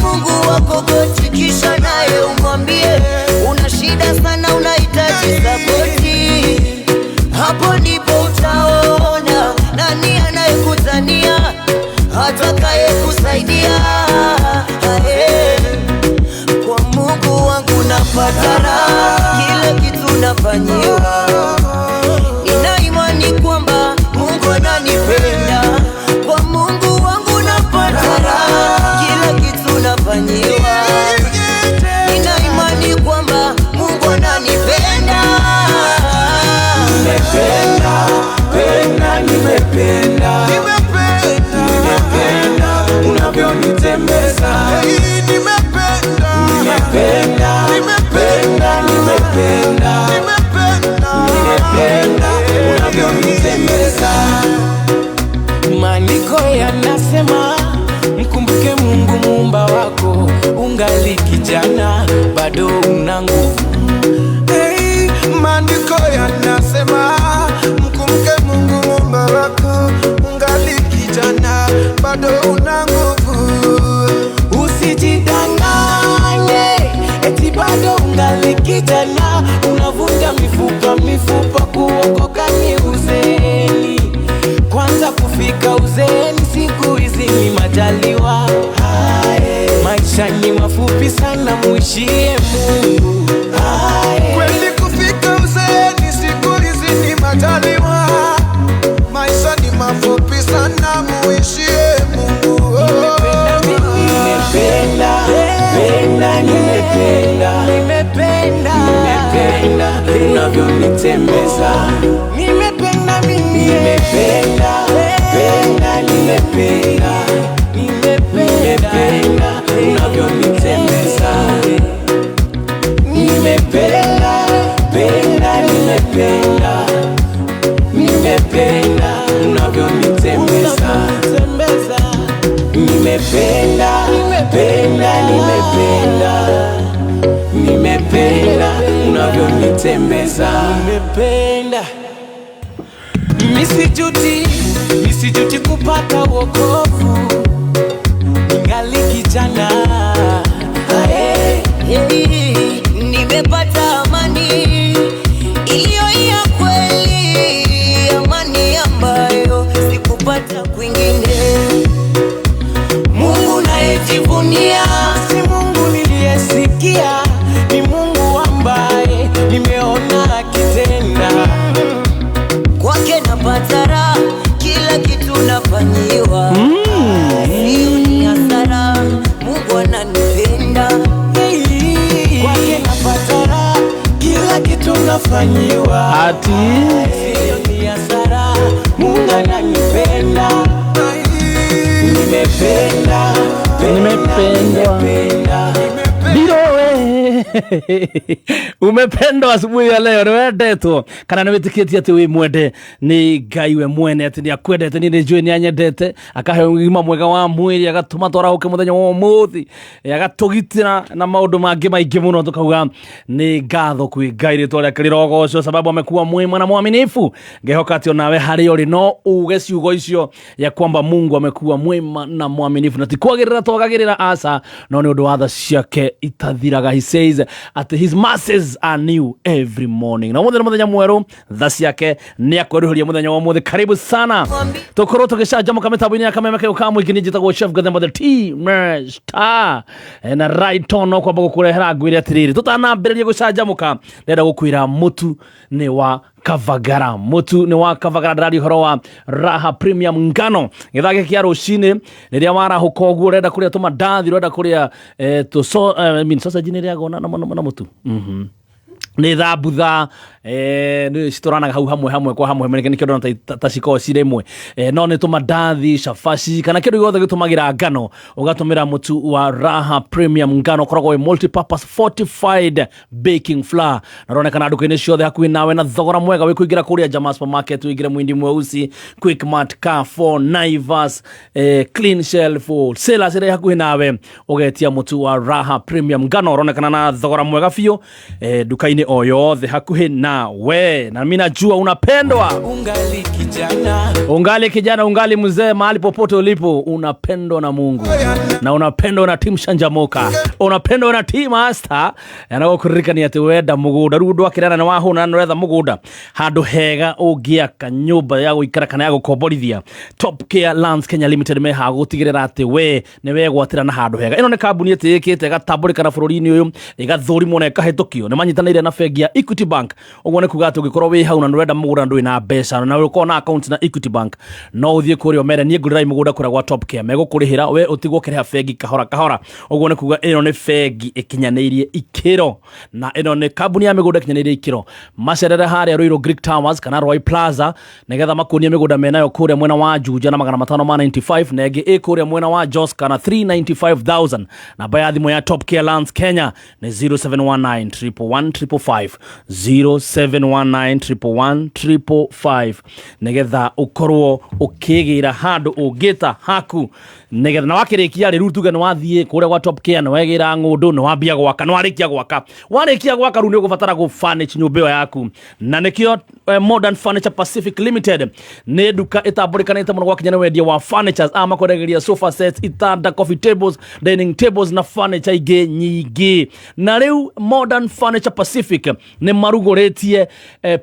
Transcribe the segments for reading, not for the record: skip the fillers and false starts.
Mungu wako goti, kisha naye umwambie una shida sana, unahitaji sapoti. Hapo ndipo utaona nani anayekutania atakaye kusaidia. Ae, kwa Mungu wangu napata raha, kila kitu nafanyiwa. Nina imani kwamba Mungu ananipenda. Kwa Mungu wangu napata raha, kila kitu nafanyiwa. Nina imani kwamba Mungu ananipenda. Nimependa, penda, nimependa, nimependa unavyonitembeza. Nimependa, penda, nimependa, nimependa unavyonitembeza. Maandiko yanasema mkumbuke Mungu muumba wako, ungali kijana bado una nguvu. Hey, maandiko yanasema mkumbuke Mungu muumba wako, ungali kijana bado una nguvu. Usijidanganye eti bado ungali kijana, unavunja mifupa mifupa, kuokoka ni uzeeni. Kwanza kufika uzeeni, siku hizi ni majaliwa. Maisha ni mafupi sana, muishie Mungu. Kweli kufika uzeeni siku hizi ni majaliwa, maisha ni mafupi sana, muishie Mungu. Nimependa, penda, nimependa, nimependa, nimependa unavyonitembeza. Nimependa mimi, nimependa, penda, nimependa, nimependa unavyonitembeza. Nimependa, penda, nimependa, nimependa unavyonitembeza. Nimependa, penda, nimependa, nimependa unavyonitembeza. Nimependa misijuti, misijuti kupata wokovu, ningali kijana. Ae. Hey, nimepata amani iliyo ya kweli, amani ambayo sikupata kwingine. Mungu nayejivunia, Si Mungu niliyesikia, ni Mungu ambaye nimeona akitenda. Kwake napata raha, kila kitu nafanyiwa, sio ni hasara. Mungu ananipenda. Kwake napata raha, kila kitu nafanyiwa, Ati sio ni hasara. Mungu ananipenda, nimependa, Nimependwa. nimependa. Ndirowe umependwa asubuhi ya leo niwendetwo kana niwitikitie ati wi mwende ni Ngai we mwene ati ni akwendete ni njui ni anyendete akahe ugima mwega wa mwiri agatuma twarahuke muthenya wa umuthi agatugitira na maundu mangi maingi muno tukauga ni ngatho kwi Ngai ritwa riake rirogocwo sababu amekuwa mwema na mwaminifu. Ngehoka ati onawe hari uri no uge ciugo icio ya kwamba Mungu amekuwa mwema na mwaminifu na ti kwagirira twagagirira aca no ni undu wa tha ciake itathiraga. He says at his mercies are new every morning na umuthi ni muthenya mweru tha ciake ni akweruhuria muthenya wa umuthi. Karibu sana tukorwo tugicanjamuka mitambo-inĩ ya kameme kau ka mũingĩ. Niĩ njĩtagwo Chef Gathemba the T Star na right on no kwamba gũkũrehera ngwĩre atĩrĩrĩ tũtanambĩrĩria gũcanjamũka ndĩrenda gũkwĩra mũtu nĩ wa Kavagara, mũtu nĩ wa Kavagara. Ndĩraria ũhoro wa Raha Premium ngano gĩthaa gĩkĩ kĩa rũcinĩ rĩrĩa warahũka ũguo ũrenda kũrĩa tũmandathi ũrenda kũrĩa tũ I mean, sausage nĩ ĩrĩagwo na mũtu nä thambutha nä citåranaga hau hamwe hamwe kwa hamwe nä kä ndona ta cikoragwo cirä mwe no nä tå mandathi cabaci kana kä ndå gĩothe gä tå ngano ũgatũmĩra mũtu wa Raha Premium ngano ũkoragwo wĩ multipurpose fortified baking flour na ũronekana nduka-inĩ ciothe hakuhĩ nawe na thogora mwega wĩ kũingĩra kũrĩa Jama Supermarket wĩingĩre Mwindi Mweusi, Quickmart, Carrefour, Naivas, Clean Shelf, Wholesalers ĩrĩa hakuhĩ nawe ũgetia mũtu wa Raha Premium ngano ũronekana na thogora mwega biũ nduka-inĩ o yothe hakuhĩ na we. Na mimi najua unapendwa. Ungali kijana. Ungali kijana, ungali mzee, mahali popote ulipo, unapendwa na Mungu na unapendwa na timu Shanjamoka, unapendwa na timu Asta. Yanagokuririkania atĩ wenda mũgũnda rĩu ndwakĩrana nĩ wahũna na nĩũretha mũgũnda handũ hega ũngĩaka nyũmba ya gũikara kana ya gũkomborithia, Top Care Lands Kenya Limited meha gũtigĩrĩra atĩ we nĩ wegwatĩra na handũ hega. Ĩno nĩ kambuni ĩtĩĩkĩte ĩgatambũrĩkana bũrũri-inĩ ũyũ, ĩgathũrimwo na ĩkahĩtũkio. Nĩ manyitanĩire na bengi ya Equity Bank. Ũguo nĩ kuga atĩ ũngĩkorwo wĩ hau na nĩũrenda mũgũnda, ndũrĩ na mbeca na ũkorwo na account na Equity Bank, no ũthiĩ kũrĩa ũmere niĩ ngũrĩrai mũgũnda kũrĩa gwa Top Care, megũkũrĩhĩra we ũtigwo ũkĩrĩha bengi kahora kahora. Ũguo nĩ kuga ĩno nĩ bengi ĩkinyanĩirie ikĩro na ĩno nĩ kambuni ya mĩgũnda ĩkinyanĩirie ikĩro. Macerere harĩa Ruiru Greek Towers kana Roy Plaza nĩgetha makuonie mĩgũnda menayo kũrĩa mwena wa Juja na 595 na ĩngĩ ĩ kũrĩa mwena wa Jos kana 395,000. Namba ya thimũ ya Top Care Lands Kenya nĩ 0719 111 555, 0719 111 555, nĩgetha ũkorwo ũkĩgĩra handũ ũngĩta haku, nĩgetha na wakĩrĩkia rĩ, rĩu tuge nĩ wathiĩ kũrĩa gwa Top Care, nĩ wegĩra ng'ũndũ, nĩ wambia gwaka, nĩ warĩkia gwaka, warĩkia gwaka rĩu nĩ ũgũbatara gũ furnish nyũmba ĩyo yaku, na nĩkĩo Modern Furniture Pacific Limited nĩ nduka ĩtambũrĩkanĩte mũno gwakinya nĩ wendia wa furnitures. A makwendagĩria sofa sets, itanda, coffee tables, dining tables na furniture ingĩ nyingĩ. Na rĩu Modern Furniture Pacific nĩ marugũrĩtie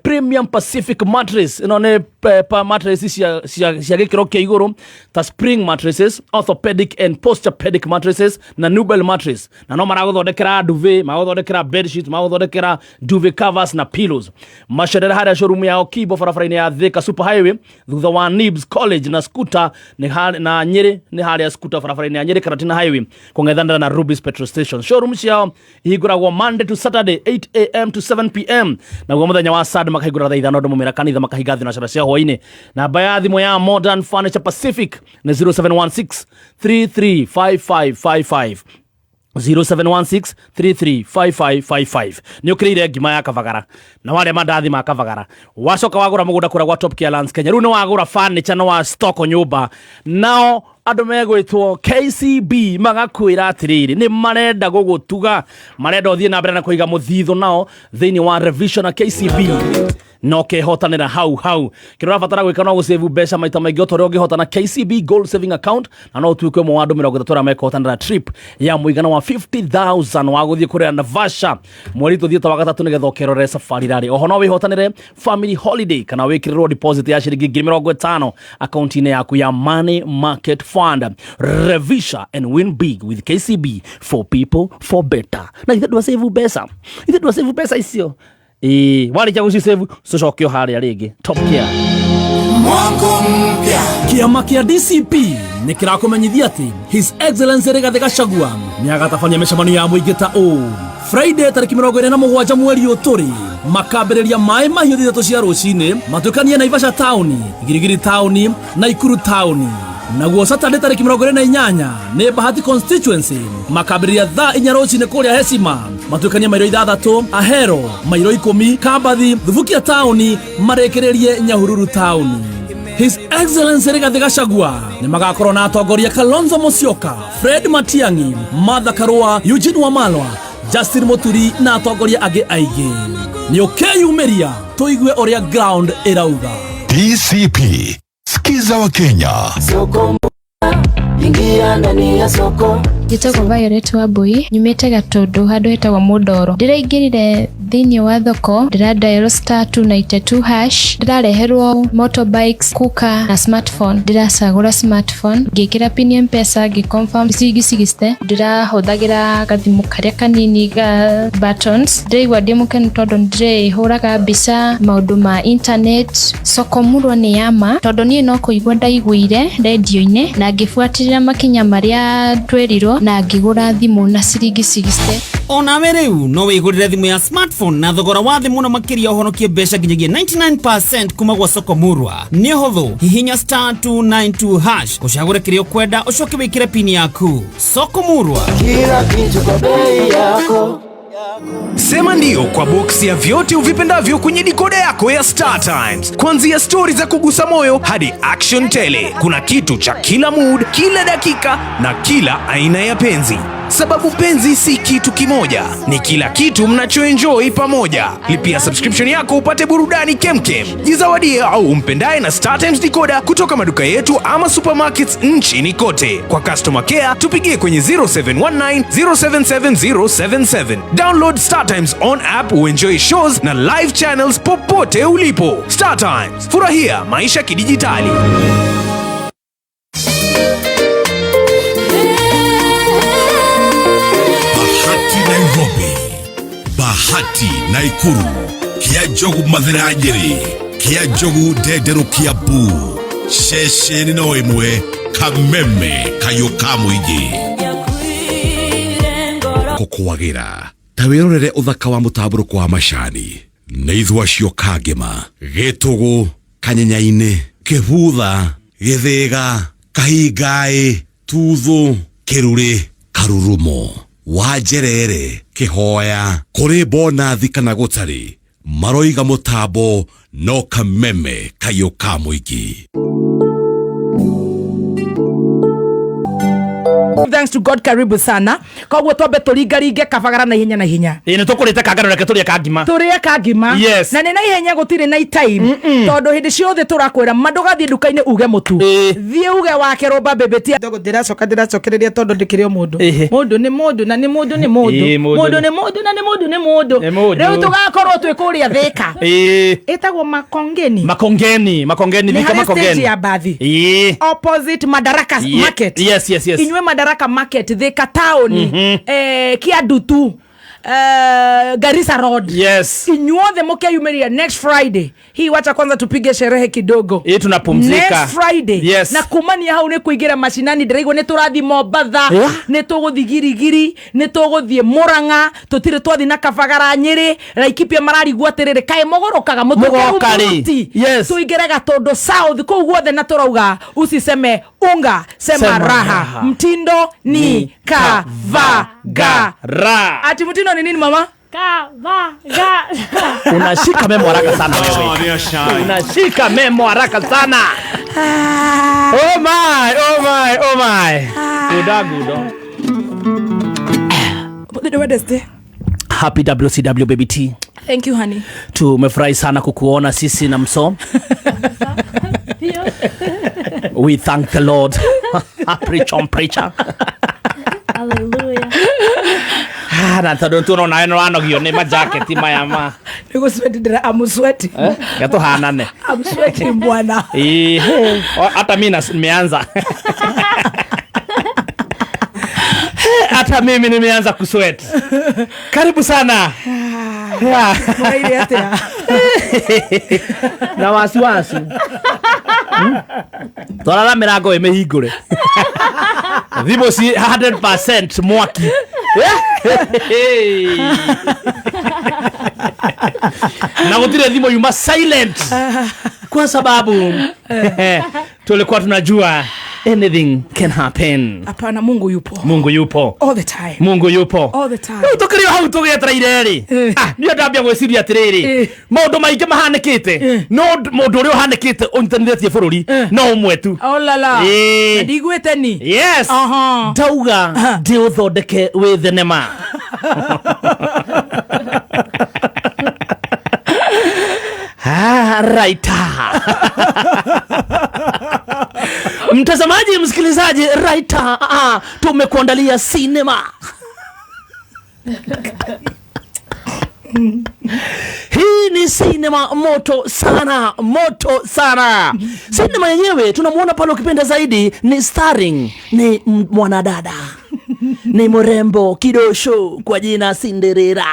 Premium Pacific mattress. Ĩno nĩ mattress cia gĩkĩro kĩa igũrũ ta spring mattresses, orthopedic and posturepedic mattresses na Nubel mattress, na no maragũthondekera duvet, magũthondekera bed sheets, magũthondekera duvet covers na pillows. Macerere harĩa showroom yao Kibo, barabara-inĩ ya Thika Super Highway, thutha wa Nibs College na Scooter nĩ na Nyĩrĩ, nĩ harĩa Scooter, barabara-inĩ ya Nyĩrĩ Karatina Highway, kũng'ethanĩra na Rubis Petrol Station. Showroom ciao ihingũragwo Monday to Saturday 8 a.m. to 7 p.m., naguo mũthenya wa Sunday makahingũra thaa 5 ũndũ mũmera kanitha makahinga thinacara cia hwainĩ. Namba ya thimũ ya Modern Furniture Pacific nĩ 0716 335555, 0716 335555. Nä å kä rä ire ngima ya kabagara na warĩa mandathi ma kabagara, wacoka wagũra mũgũnda kũrĩa gwa Top Care Lands Kenya, rĩu nĩ wagũra furniture na wa stock nyũmba. Nao andũ megwĩtwo KCB magakwĩra atĩrĩrĩ, nĩ marenda gũgũtuga, marenda ũthiĩ na mbere na kũiga mũthithũ nao thĩinĩ wa Revision na KCB no kehotanĩra hau hau. Kĩrĩa ũrabatara gwĩka no gũsave mbeca maita maingĩ o ta ũrĩa ũngĩhota na KCB Gold Saving Account, na no ũtuĩke ũmwe wa andũ 30 arĩa mekohotanĩra trip ya mũigana wa 50,000 wa gũthiĩ kũrĩa Naivasha mweri tũthiĩte wa gatatũ, nĩgetha ũkerorere safari rally. Oho no wĩhotanĩre family holiday kana wĩkĩrĩrwo deposit ya ciringi 50,000 akaunti-inĩ yaku ya money market fund. Revisha and win big with KCB, for people, for better. Na ithe ndwasave mbeca, ithe ndwasave mbeca icio ĩĩ warĩkia gũcisave cũcoke o harĩa rĩngĩ Top Care. Mwako mpya. Kĩama kĩa DCP nĩ kĩrakũmenyithia atĩ His Excellency Rigathĩ Gachagua nĩ agatabania mĩcemanio ya mũingĩ ta ũũ: Friday tarĩki 27 mweri ũyũ tũrĩ, makambĩrĩria maĩ mahiũ 3 cia rũcinĩ, matuĩkanie Naivasha taũni, Girigiri taũni na Ikuru taũni. Naguo Saturday tarĩki 28 nĩ Bahati constituency, makambĩrĩria thaa 4 rũcinĩ kũrĩa Heshima, matuĩkanie mairo 6, Ahero mairo 10, Kambathi, Thubukia taũni, marĩkĩrĩrie Nyahururu taũni. His Excellency Rigathĩ Gachagua nĩ magakorwo na atongoria Kalonzo Musyoka, Fred Matiang'i, Martha Karua, Eugene Wamalwa, Justin Muturi na atongoria angĩ aingĩ. Nĩ ũkeyumĩria tũigue ũrĩa ground ĩrauga. DCP. Sikiza wa Kenya. Soko, ingia ndani ya soko. Njĩtagwo Violet Wambui, nyumĩte Gatũndũ handũ hetagwo Mũndoro. Ndĩraingĩrire thĩinĩ wa thoko, ndĩra dial *292#, ndĩrareherwo motorbikes, cooker na smartphone. Ndĩracagũra smartphone, ngĩkĩra pin ya M-Pesa, ngĩ confirm ciringi 60. Ndĩrahũthagĩra gathimũ karĩa kanini ga buttons. Ndĩraigua ndĩ mũkenu tondũ nĩndĩrĩhũraga mbica maũndũ ma internet. Soko Murwa nĩ ya ma tondũ niĩ no kũigua ndaiguire rendio-inĩ na ngĩbuatĩrĩra makinya marĩa twerirwo na ngĩgũra thimũ na ciringi 60. Onawe rĩu no wĩgũrĩre thimũ ya smartphone na thogora wa thĩ mũno makĩria, ũhonokie mbeca nginyagia 99% kuma gwa Soko Murwa. Nĩ ũhũthũ, hihinya *292# ũcagũre kĩrĩa ũkwenda, ũcoke wĩkĩre pini yaku. Soko Murwa. Kila kitu kwa bei yako. Sema ndio kwa boksi ya vyote uvipendavyo kwenye dikoda yako ya Star Times. Kuanzia stori za kugusa moyo hadi action tele. Kuna kitu cha kila mood, kila dakika na kila aina ya penzi. Sababu penzi si kitu kimoja, ni kila kitu mnachoenjoy pamoja. Lipia subscription yako upate burudani kemkem. Jizawadie au umpendaye na Star Times decoder kutoka maduka yetu ama supermarkets nchini kote. Kwa customer care tupigie kwenye 0719 077077. Download Star Times on app uenjoy shows na live channels popote ulipo. Star Times, furahia maisha kidijitali. Bahati Nairobi, Bahati Naikuru, Kia Njogu Mathira Nyeri, Kia Njogu Ndenderu Kiambu, ceceni no ĩmwe Kameme kayũ ka mũingĩ kũkwagĩra ta wĩrorere ũthaka wa mũtambũrũko wa macani nĩ ithua acio kangĩma gĩtũgũ kanyenyainĩ kĩbutha gĩthĩga kahingaĩ tuthũ kĩrurĩ karurumo wanjerere kĩhoya kũrĩ bonathi kana gũtarĩ maroiga mũtambo no Kameme kayũ ka mũingĩ. Thanks to God, karibu sana. Koguo twambe tũringaringe kabagara na ihenya na ihenya. Ĩĩ nĩ tũkũrĩte kangano, reke tũrĩe kangima. Tũrĩe kangima. Yes. Na nĩ na ihenya, gũtirĩ na time, tondũ hĩndĩ ciothe tũrakwĩra ma ndũgathiĩ nduka-inĩ uge mũtu. Thiĩ uge wakerwo mbambĩmbĩtia. Ndĩracoka ndĩracokereria tondũ ndĩkĩrĩ o mũndũ. Mũndũ nĩ mũndũ na nĩ mũndũ nĩ mũndũ. Mũndũ. Mũndũ nĩ mũndũ na nĩ mũndũ nĩ mũndũ. Nĩ mũndũ. Rĩu tũgakorwo twĩ kũrĩa Thĩka. Ĩtagwo Makongeni. Makongeni, Makongeni. Nĩ Thika. harĩ stage Makongeni ya bathi. Opposite Madaraka Market. Yes. Inywe Madaraka Market, Thika town, Kiadutu, Garissa Road. Inyuothe mukeyumiria next Friday hii, wacha kwanza tupige sherehe kidogo. Ĩĩ, tunapumzika. Next Friday. Na kumania hau nĩ kũingĩra macinani, ndĩraigua nĩ tũrathiĩ Mombatha, nĩ tũgũthiĩ Girigiri, nĩ tũgũthiĩ Mũrang'a, tũtirĩ twathiĩ na Kabagara Nyĩrĩ. Laikipia mararigwo atĩrĩrĩ, kaĩ mũgũrũkaga? Mũgoka rĩ? Mũtũke. Tũingĩre Gatũndũ South kũu guothe, na tũrauga usiseme unga, sema, Sema raha. raha. Mtindo ni kavagara. Ra. Ati mtindo ni nini, mama? Unashika memo haraka sana wewe. Unashika memo haraka sana. Oh my, oh my, oh my. Guda gudo. Mũthenya Wednesday. Happy WCW, Baby T. Thank you, honey. Tumefurahi sana kukuona sisi na mso. We thank the Lord. Preach on, preacher. Hallelujah. Ah, na tondũ tuona ĩno wanogio nĩ majaketi maya ma. Nĩ gũ-sweat ndĩra, I'm sweating. Eh? Gatuhanane. I'm sweating, bwana. Ihe. Hata mimi nimeanza. Hata mimi nimeanza kusweat. Karibu sana. Yeah. Mũraire atĩa? Na wasiwasi. Twarara mĩrango ĩ mĩhingũre. Thimũ ci 100% mwaki. Na gũtirĩ thimũ yuma silent. Kwa sababu tulikuwa tunajua anything can happen. Hapana, Mungu yupo. Mungu yupo. All the time. Mungu yupo. All the time. Rĩu tũkĩrĩ o hau tũgĩetereire rĩ. Ah, niĩ ndambia gwĩciria atĩrĩrĩ. Maũndũ maingĩ mahanĩkĩte. No mũndũ ũrĩa ũhanĩkĩte ũnyitanithĩtie bũrũri no ũmwe tu. Oh la la. Ĩĩ. Na ndiguĩte ni. Yes. Ndauga ndĩũthondeke wĩ thenema. Ah, right. Mtazamaji, msikilizaji, right, tumekuandalia sinema. Hii ni sinema moto sana, moto sana. Sinema yenyewe tunamuona pale, ukipenda zaidi ni starring, ni mwanadada. Ni mrembo kidosho kwa jina Cinderella.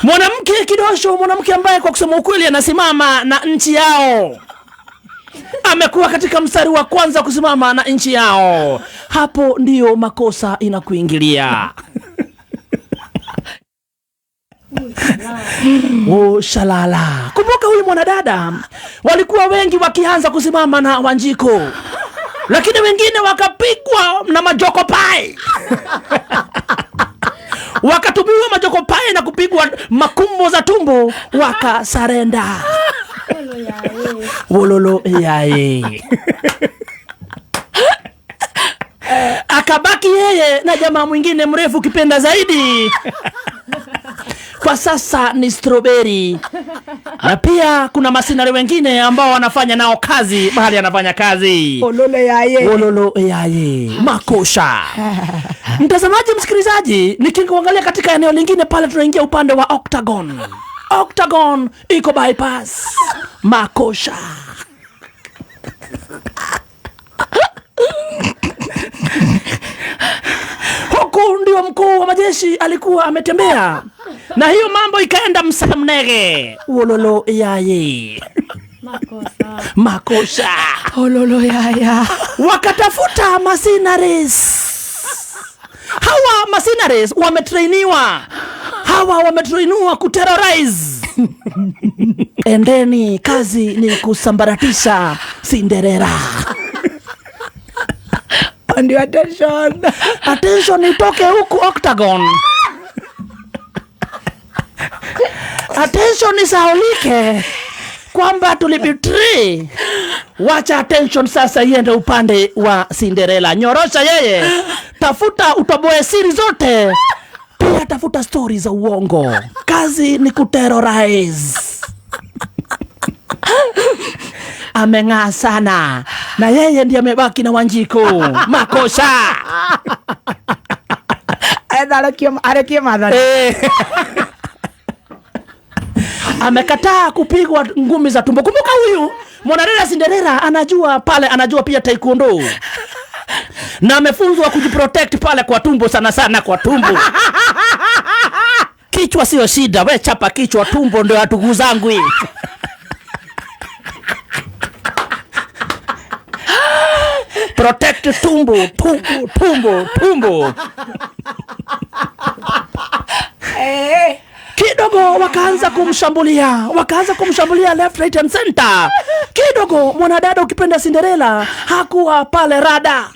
Mwanamke kidosho, mwanamke ambaye kwa kusema ukweli anasimama na nchi yao. Amekuwa katika mstari wa kwanza kusimama na nchi yao. Hapo ndiyo makosa inakuingilia. Oh, shalala. Kumbuka huyu mwanadada walikuwa wengi wakianza kusimama na Wanjiko, lakini wengine wakapigwa na majoko pai. Wakatumiwa majoko pai na kupigwa makumbo za tumbo, wakasarenda. Wololo yae. Yeye na jamaa mwingine mrefu kipenda zaidi kwa sasa ni Strawberry, na pia kuna masinari wengine ambao wanafanya nao kazi mahali anafanya kazi. Ololo yaye. Wololo yaye makosha. Mtazamaji, msikilizaji, nikikuangalia katika eneo lingine pale, tunaingia upande wa Octagon. Octagon iko bypass makosha. Huku ndio mkuu wa majeshi alikuwa ametembea, na hiyo mambo ikaenda msamnege. Wololo yaye makosha. Ololo yaya. Wakatafuta mercenaries. Hawa mercenaries wametrainiwa, hawa wametrainiwa kuterrorize. Endeni, kazi ni kusambaratisha Cinderella. And your attention. Attention itoke huku Octagon. Attention isaulike kwamba tulibetray. Wacha attention sasa iende upande wa Cinderella. Nyorosha yeye, tafuta utoboe siri zote, pia tafuta stori za uongo. Kazi ni kuterrorize. Ameng'aa sana na yeye ndiye amebaki na Wanjiku makosha. Arekie madhani. Amekataa kupigwa ngumi za tumbo. Kumbuka huyu mwanadada Cinderella anajua pale, anajua pia taekwondo na amefunzwa kujiprotect pale kwa tumbo, sana sana kwa tumbo. Kichwa sio shida, we chapa kichwa, tumbo ndio hatuguzangwi. Protect tumbo, tumbo, tumbo, tumbo. Kidogo wakaanza kumshambulia, wakaanza kumshambulia left, right and center. Kidogo mwanadada ukipenda Cinderella hakuwa pale rada.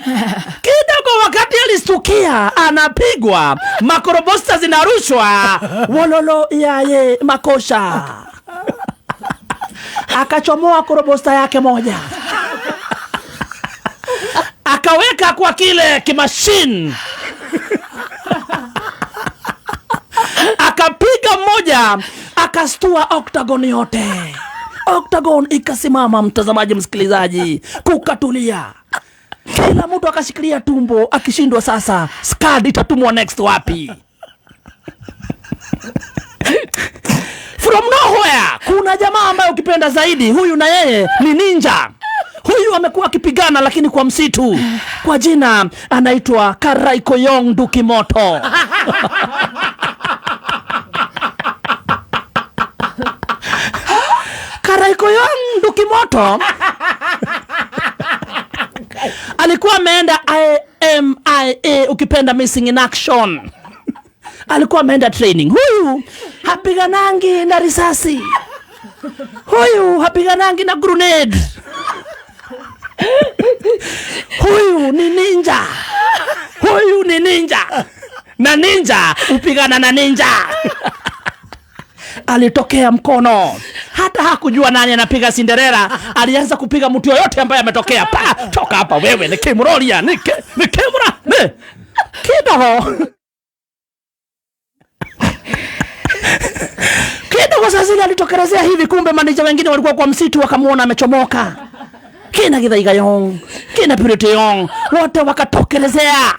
Kidogo wakati alistukia anapigwa, makorobosta zinarushwa, wololo yaye makosha. Akachomoa korobosta yake moja, akaweka kwa kile kimashine, akapiga moja, akastua Octagon yote. Octagon ikasimama, mtazamaji, msikilizaji, kukatulia. Kila mtu akashikilia tumbo, akishindwa sasa skad itatumwa next wapi? From nowhere kuna jamaa ambaye ukipenda zaidi, huyu na yeye ni ninja. Huyu amekuwa akipigana lakini kwa msitu. Kwa jina anaitwa Karaikoyong Ndukimoto. Karaikoyong Ndukimoto alikuwa ameenda IMIA, ukipenda missing in action. Alikuwa ameenda training. Huyu hapiganangi na risasi. Huyu hapiganangi na grenade. Huyu ni ninja. Huyu ni ninja. Na ninja upigana na ninja. Alitokea mkono. Hata hakujua nani anapiga Cinderella. Alianza kupiga mtu yoyote ambaye ametokea. Pa, toka hapa wewe, ni Kimroria, ni Kimra, ni kidogo. Kidogo sasa zile alitokelezea hivi, kumbe manija wengine walikuwa kwa msitu wakamuona amechomoka. Kina Githaiga Yong, kina Purity Yong, wote wakatokelezea.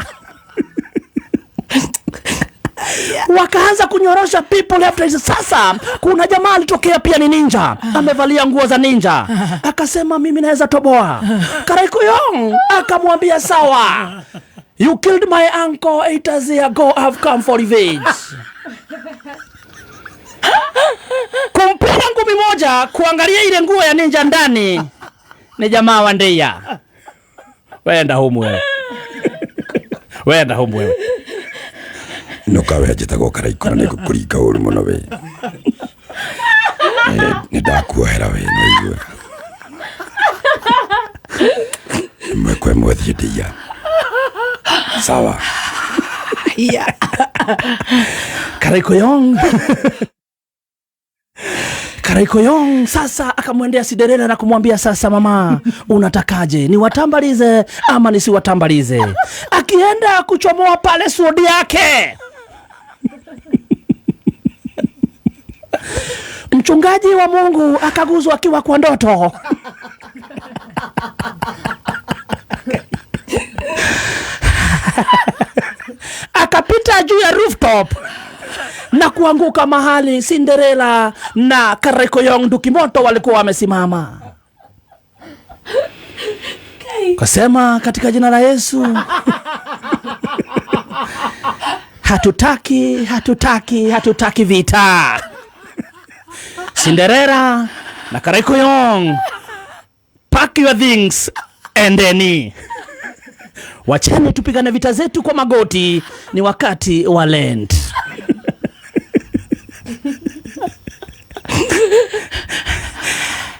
Wakaanza kunyorosha people left right. Sasa kuna jamaa alitokea pia ni ninja, amevalia nguo za ninja. Akasema mimi naweza toboa. Karaikoyong akamwambia sawa. You killed my uncle 8 years ago, I've come for revenge. Kumpiga ngumi moja, kuangalia ile nguo ya ninja ndani, ni jamaa wa Ndeya. Wenda humu wewe. Wenda humu wewe. Nukawe njĩtagwo Karaiko na nĩngũkũringa ũru mũno we. Nĩ ndakuohera we, nĩũigue. Ĩmwe kwa ĩmwe thiĩ Ndeia. Sawa. Yeah. Karaikoyong. Karaikoyong sasa akamwendea Cinderella na kumwambia, sasa mama, unatakaje? Niwatambalize ama nisiwatambalize? Akienda kuchomoa pale sword yake, mchungaji wa Mungu akaguzwa akiwa kwa ndoto. Akapita juu ya rooftop na kuanguka mahali Cinderella na Karaikoyong Ndukimoto walikuwa wamesimama. Kasema, katika jina la Yesu, hatutaki, hatutaki, hatutaki vita. Cinderella na Karaikoyong, pack your things, endeni. Wacheni tupigane vita zetu kwa magoti, ni wakati wa Lent.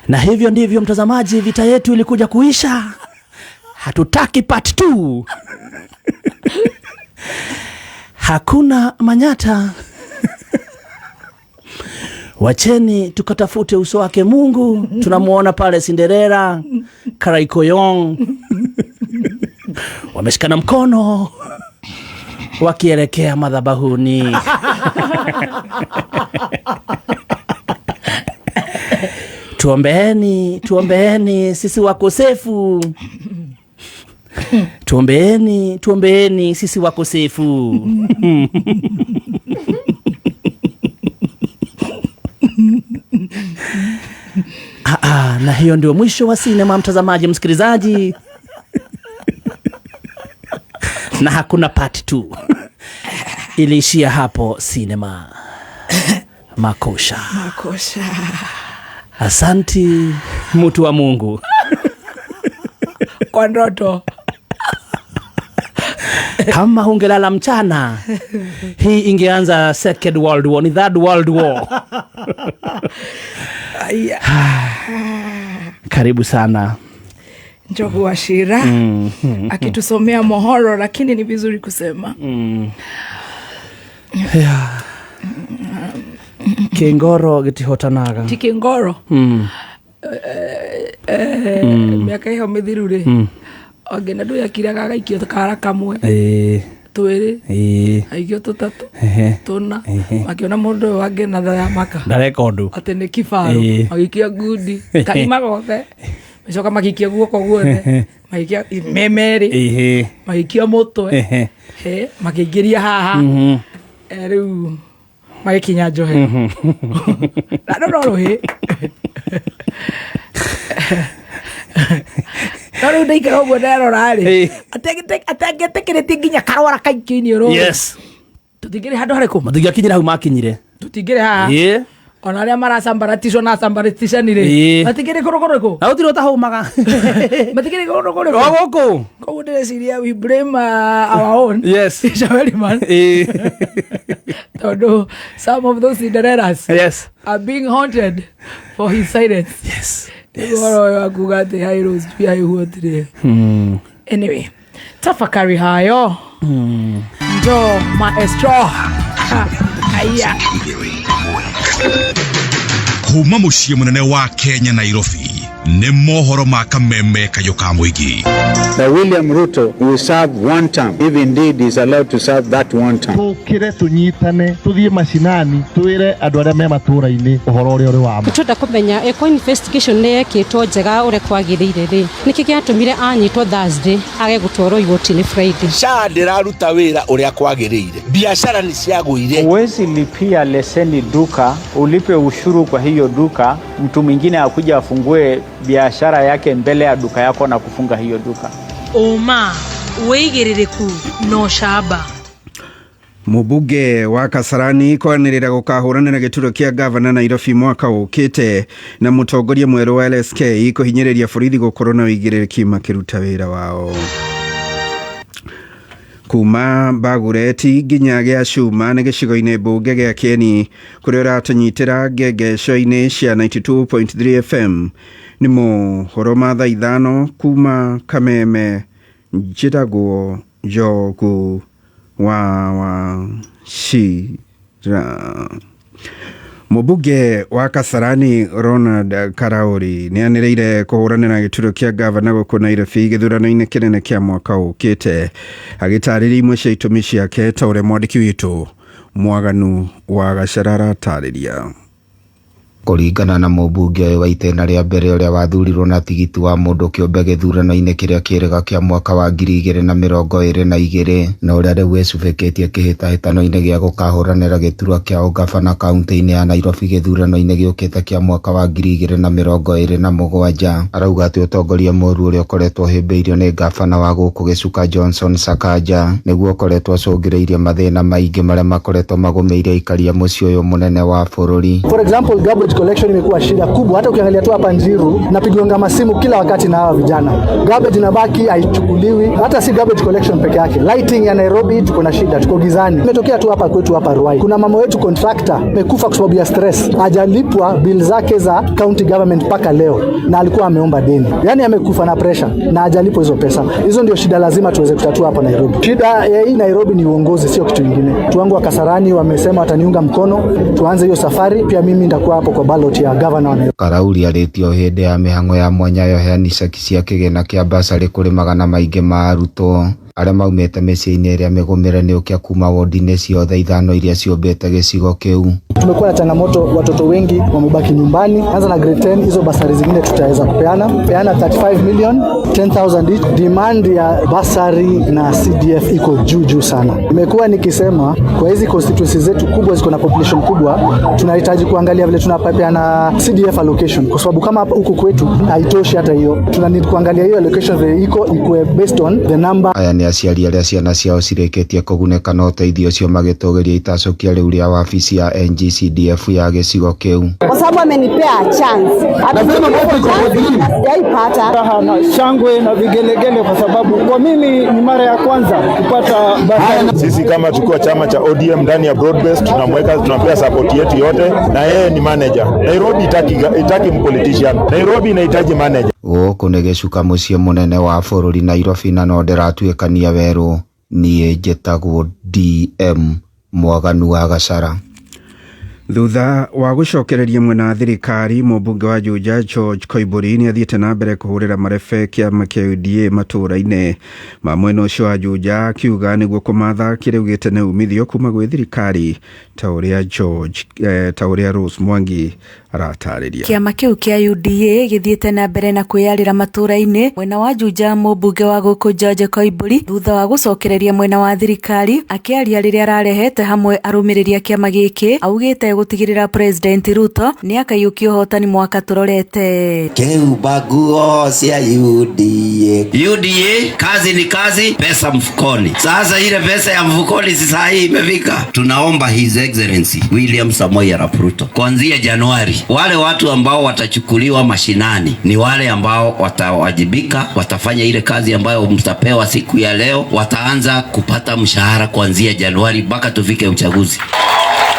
Na hivyo ndivyo mtazamaji, vita yetu ilikuja kuisha. Hatutaki part 2. Hakuna manyata. Wacheni tukatafute uso wake Mungu. Tunamuona pale Cinderella, Karaikoyong wameshikana mkono wakielekea madhabahuni. Tuombeeni, tuombeeni sisi wakosefu. Tuombeeni, tuombeeni sisi wakosefu. Na hiyo ndio mwisho wa sinema, mtazamaji, msikilizaji. Na hakuna part 2. Iliishia hapo sinema. Makosha. Makosha. Asanti mtu wa Mungu. Kwa ndoto. Kama ungelala mchana, hii ingeanza Second World War, ni Third World War. Aya. Karibu sana Njogu wa Shira akitusomea mohoro, lakini ni vizuri kusema Yeah. Kingoro gitihotanaga. Ti kingoro. Miaka iyo mithiru ri, ongena ndu yakiraga agaikio kara kamwe, twiri, aikio tutatu, tuna, makiona mundu uyu wangena tha maka ndareka undu ati ni kibaru, magikia ngundi karima gothe, macoka magikia guoko guothe, magikia memeri, magikia mutwe, makiingiria haha, riu magikinya njohe na no ruhi. No riu ndaikara ũguo nderora rĩ, atangĩetĩkĩrĩtie nginya karwara kaingĩ iniũrũ. Yes. Tũtingĩrĩ handũ harĩkũ? Matingĩakinyire hau makinyire. Tũtingĩrĩ haha. Ona arĩa marasambaraticwo na sambaraticani rĩ, matingĩrĩ kũndũ kũrĩkũ? Na gũtirĩ ũtahũmaga. Matingĩrĩ kũndũ kũrĩkũ? O gũkũ. Koguo ndĩreciria we blame our own. Yes. Isabel man. Tondũ some of those Cinderellas, yes, are being haunted for his silence. Yes. Ũhoro ũyũ wa kuga atĩ high rose pia haihuotire. Anyway, tafakari hayo. Ndo maestro. Aya. Kuma muciĩ mũnene wa Kenya Nairobi nĩ mohoro ma kameme kayũ ka mũingĩ. That William Ruto will serve one term, if indeed he is allowed to serve that one term. Tũkĩre tũnyitane tũthiĩ macinani twĩre andũ arĩa me matũũra-inĩ ũhoro ũrĩa ũrĩ wa ma. Tũrenda kũmenya ĩko investigation nĩ yekĩtwo njega ũrĩa kwagĩrĩire rĩ, nĩkĩ gĩatũmire anyitwo Thursday age gũtwarwo igoti-inĩ Friday? SHA ndĩraruta wĩra ũrĩa kwagĩrĩire, biashara nĩ ciagũire. Huwezi lipia leseni duka, ulipe ushuru kwa hiyo duka, mtu mwingine akuja afungue biashara yake mbele ya duka yako na kufunga hiyo duka. Oma wĩigĩrĩrĩku no shaba. Mũmbunge wa Kasarani kwanĩrĩra gũkahũranĩra gĩturwa kĩa gavana Nairobi mwaka ũkĩte, na mũtongoria mwerũ wa LSK kũhinyĩrĩria borithi gũkorwo na ũigĩrĩrĩki makĩruta wĩra wao. Kuma Bagureti nginya gĩa Cuma nĩ gĩcigo-inĩ mbunge gĩa Kieni kũrĩa ũratũnyitĩra ngengesho-inĩ cia 92.3 FM. Nĩ mohoro ma thaa 5 kuma Kameme. Njĩtagwo Njogu wa Wachira. Mũmbunge wa Kasarani Ronald Karauri nĩ anĩrĩire kũhũranĩra gĩturwa kĩa ngavana gũkũ Nairobi gĩthurano-inĩ kĩnene kĩa mwaka ũkĩte, agĩtarĩria imwe cia itũmi ciake ta ũrĩa mwandĩki witũ Mwaganu wa Gacera aratarĩria. Kũringana na mũmbunge ũyũ wa itĩna rĩa mbere ũrĩa wathurirwo na tigiti wa mũndũ kĩũmbe gĩthurano-inĩ kĩrĩa kĩrĩga kĩa mwaka wa 2022 na ũrĩa rĩu wĩcubĩkĩtie kĩhĩtahĩtano-inĩ gĩa gũkahũranĩra gĩturwa kĩa ũgavana kaunti-inĩ ya Nairobi gĩthurano-inĩ gĩũkĩte kĩa mwaka wa 2027, arauga atĩ ũtongoria mũũru ũrĩa ũkoretwo ũhĩmbĩirio nĩ ngavana wa gũkũ Gĩcuka Johnson Sakaja nĩguo ũkoretwo ũcũngĩrĩirie mathĩna maingĩ marĩa makoretwo magũmĩire aikari a mũciĩ ũyũ mũnene wa bũrũri. For example, garbage collection imekuwa shida kubwa. Hata ukiangalia tu hapa Njiru, napigwanga masimu kila wakati na hawa vijana. Garbage inabaki haichukuliwi. Hata si garbage collection peke yake, lighting ya Nairobi tuko na shida, tuko gizani. Imetokea tu hapa kwetu hapa Ruai, kuna mama wetu contractor amekufa kwa sababu ya stress, hajalipwa bill zake za county government mpaka leo, na alikuwa ameomba deni, yani amekufa na pressure na hajalipwa hizo pesa. Hizo ndio shida lazima tuweze kutatua hapa Nairobi. Shida ya hii Nairobi ni uongozi, sio kitu kingine. Watu wangu wa Kasarani wamesema wataniunga mkono, tuanze hiyo safari. Pia mimi nitakuwa hapo kwa ballot ya governor wa Nairobi. Karauri arĩtie o hĩndĩ ya mĩhang'o ya mwanya ya ũheani ceki cia kĩgĩna kĩa basarĩ kũrĩ magana maingĩ ma arutwo arĩa maumĩte mĩciĩ-inĩ ĩrĩa mĩgũmĩre nĩ ũkĩa kuma wodi-inĩ ciothe ithano iria ciũmbĩte gĩcigo kĩu. Tumekuwa na changamoto, watoto wengi wamebaki nyumbani. Anza na grade 10, hizo basari zingine tutaweza kupeana 35 million 10,000 each. Demand ya basari na CDF iko juu juu sana. Nimekuwa nikisema kwa hizi constituencies zetu kubwa ziko na population kubwa, tunahitaji kuangalia vile tunapeana CDF allocation, kwa sababu kama hapa huku kwetu haitoshi hata hiyo. Tuna need kuangalia hiyo allocation vile iko ikuwe based on the number. Aya nĩ aciari arĩa ciana ciao cirĩkĩtie kũgunĩka na ũteithio ũcio magĩtũgĩria itacũkia rĩu rĩa wabici ya NGCDF ya gĩcigo kĩu. Kwa sababu amenipea chance, sijaipata. Raha na shangwe na vigelegele, kwa sababu kwa mimi ni mara ya kwanza kupata basari. Sisi kama tukiwa chama cha ODM ndani ya broad-based tunamweka, tunampea support yetu yote, na yeye ni manager. Nairobi itaki mpolitician, Nairobi inahitaji manager. Gũkũ nĩ gĩcuka mũciĩ mũnene wa bũrũri Nairobi na no ndĩratuĩkania werũ. Niĩ njĩtagwo DM Mwaganu wa Gacara. Thutha wa gũcokereria mwena wa thirikari, mũmbunge wa Juja George Koimburi nĩ athiĩte na mbere kũhũrĩra marebe kĩama kĩa UDA matũũra-inĩ ma mwena ũcio wa Juja, akiuga nĩguo kũmatha kĩrĩa augĩte nĩ umithio kuma gwĩ thirikari, ta ũrĩa George ta ũrĩa Rose Mwangi aratarĩria. Kĩama kĩu kĩa UDA gĩthiĩte na mbere na kwĩyarĩra matũũra-inĩ mwena wa Juja, mũmbunge wa gũkũ George Koimburi thutha wa gũcokereria mwena wa thirikari, akĩaria rĩrĩa ararehete hamwe arũmĩrĩri a kĩama gĩkĩ, augĩte gũtigĩrĩra President Ruto nĩ akaiyũkia ũhotani mwaka tũrorete. Keuba nguo cia UDA. UDA kazi ni kazi, pesa mfukoni. Sasa ile pesa ya mfukoni sasa hii imefika. Tunaomba His Excellency William Samoei Arap Ruto kuanzia Januari, wale watu ambao watachukuliwa mashinani ni wale ambao watawajibika, watafanya ile kazi ambayo mtapewa siku ya leo, wataanza kupata mshahara kuanzia Januari mpaka tufike uchaguzi.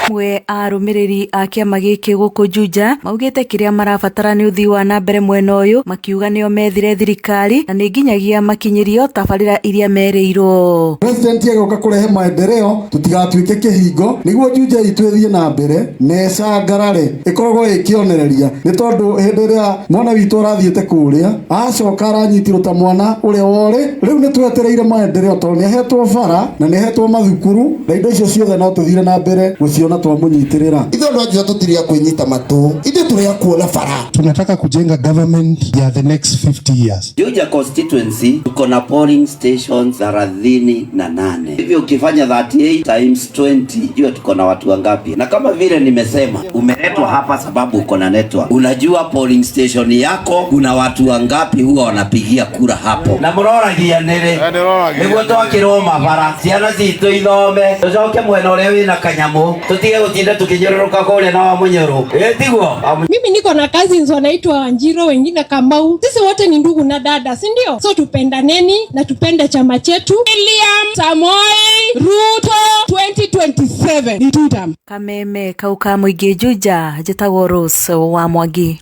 Amwe a arũmĩrĩri a kĩama gĩkĩ gũkũ Juja maugĩte kĩrĩa marabatara nĩ ũthii wa na mbere mwena ũyũ, makiuga nĩo methire thirikari na nĩ nginyagia makinyĩrio tabarĩra iria merĩirwo. President agĩũka kũrehe maendeleo tũtigatuĩke kĩhingo nĩguo Juja itũ ĩthiĩ na mbere na ĩcangarare ĩkoragwo ĩ kĩonereria, nĩ tondũ hĩndĩ ĩrĩa mwana witũ arathiĩte kũrĩa acoka aranyitirwo ta mwana ũrĩa worĩ. Rĩu nĩ twetereire maendeleo tondũ nĩ ahetwo bara na nĩ ahetwo mathukuru na indo icio ciothe no tũthire na mbere gũciona twamũnyitĩrĩra. Ithuĩ andũ a Juja tũtirĩ a kwĩnyita matũ, ithuĩ tũrĩ a kuona bara. Tunataka kujenga government ya the next 50 years. Juja constituency tuko na polling stations 38. Hivyo ukifanya 38 times 20, jua tuko na watu wangapi. Na kama vile nimesema, umeletwa hapa sababu uko na network. Unajua polling station yako kuna watu wangapi huwa wanapigia kura hapo. Na mũroragia nĩrĩ nĩguo twakĩrwo mabara ciana citũ ithome tũcoke mwena ũrĩa wĩna kanyamũ tũtige gũtinda tũkĩnyũrũrũka kũrĩa na wa mũnyũrũ. Tiguo? Mimi niko na cousins wanaitwa Wanjiro, wengine Kamau. Sisi wote ni ndugu na dada, si ndio? So tupendaneni na tupende chama chetu. William Samoei Ruto 2027 ni two term. Kameme kau ka mũingĩ Juja, njĩtagwo Rose wa Mwangi.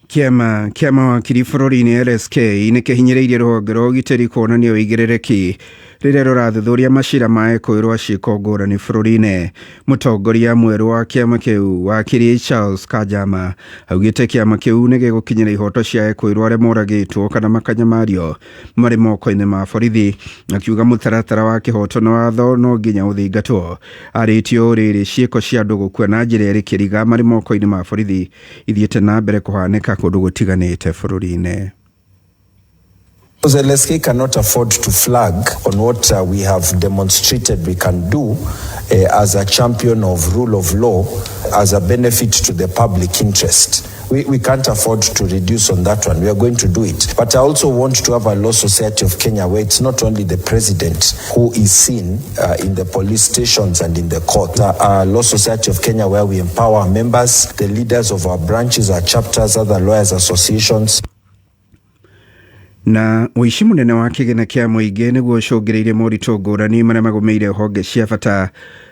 Kĩama kĩa mawakiri bũrũri-inĩ LSK nĩ kĩhinyĩrĩirie rũhonge rwa ũgitĩri kuonania ũigĩrĩrĩki rĩrĩa rũrathuthuria macira ma ekũĩrwo a ciĩko ngũrani bũrũri-inĩ. Mũtongoria mwerũ wa kĩama kĩu wakiri Charles Kanjama augĩte kĩama kĩu nĩ gĩgũkinyĩra ihoto cia ekũĩrwo arĩa moragĩtwo kana makanyamario marĩ moko-inĩ ma borithi, akiuga mũtaratara wa kĩhoto na watho no nginya ũthingatwo. Arĩtie ũũ rĩrĩ ciĩko cia andũ gũkua na njĩra ĩrĩ kĩriga marĩ moko-inĩ ma borithi ithiĩte na mbere kũhanĩka kũndũ gũtiganĩte bũrũri-inĩ. Because LSK cannot afford to flag on what we have demonstrated we can do as a champion of rule of law, as a benefit to the public interest. We can't afford to reduce on that one. We are going to do it. But I also want to have a Law Society of Kenya where it's not only the president who is seen in the police stations and in the court. A Law Society of Kenya where we empower our members, the leaders of our branches, our chapters, other lawyers associations. Na ũici mũnene wa kĩgĩna kĩa mũingĩ nĩguo ũcũngĩrĩirie moritũ ngũrani marĩa magũmĩire honge cia bata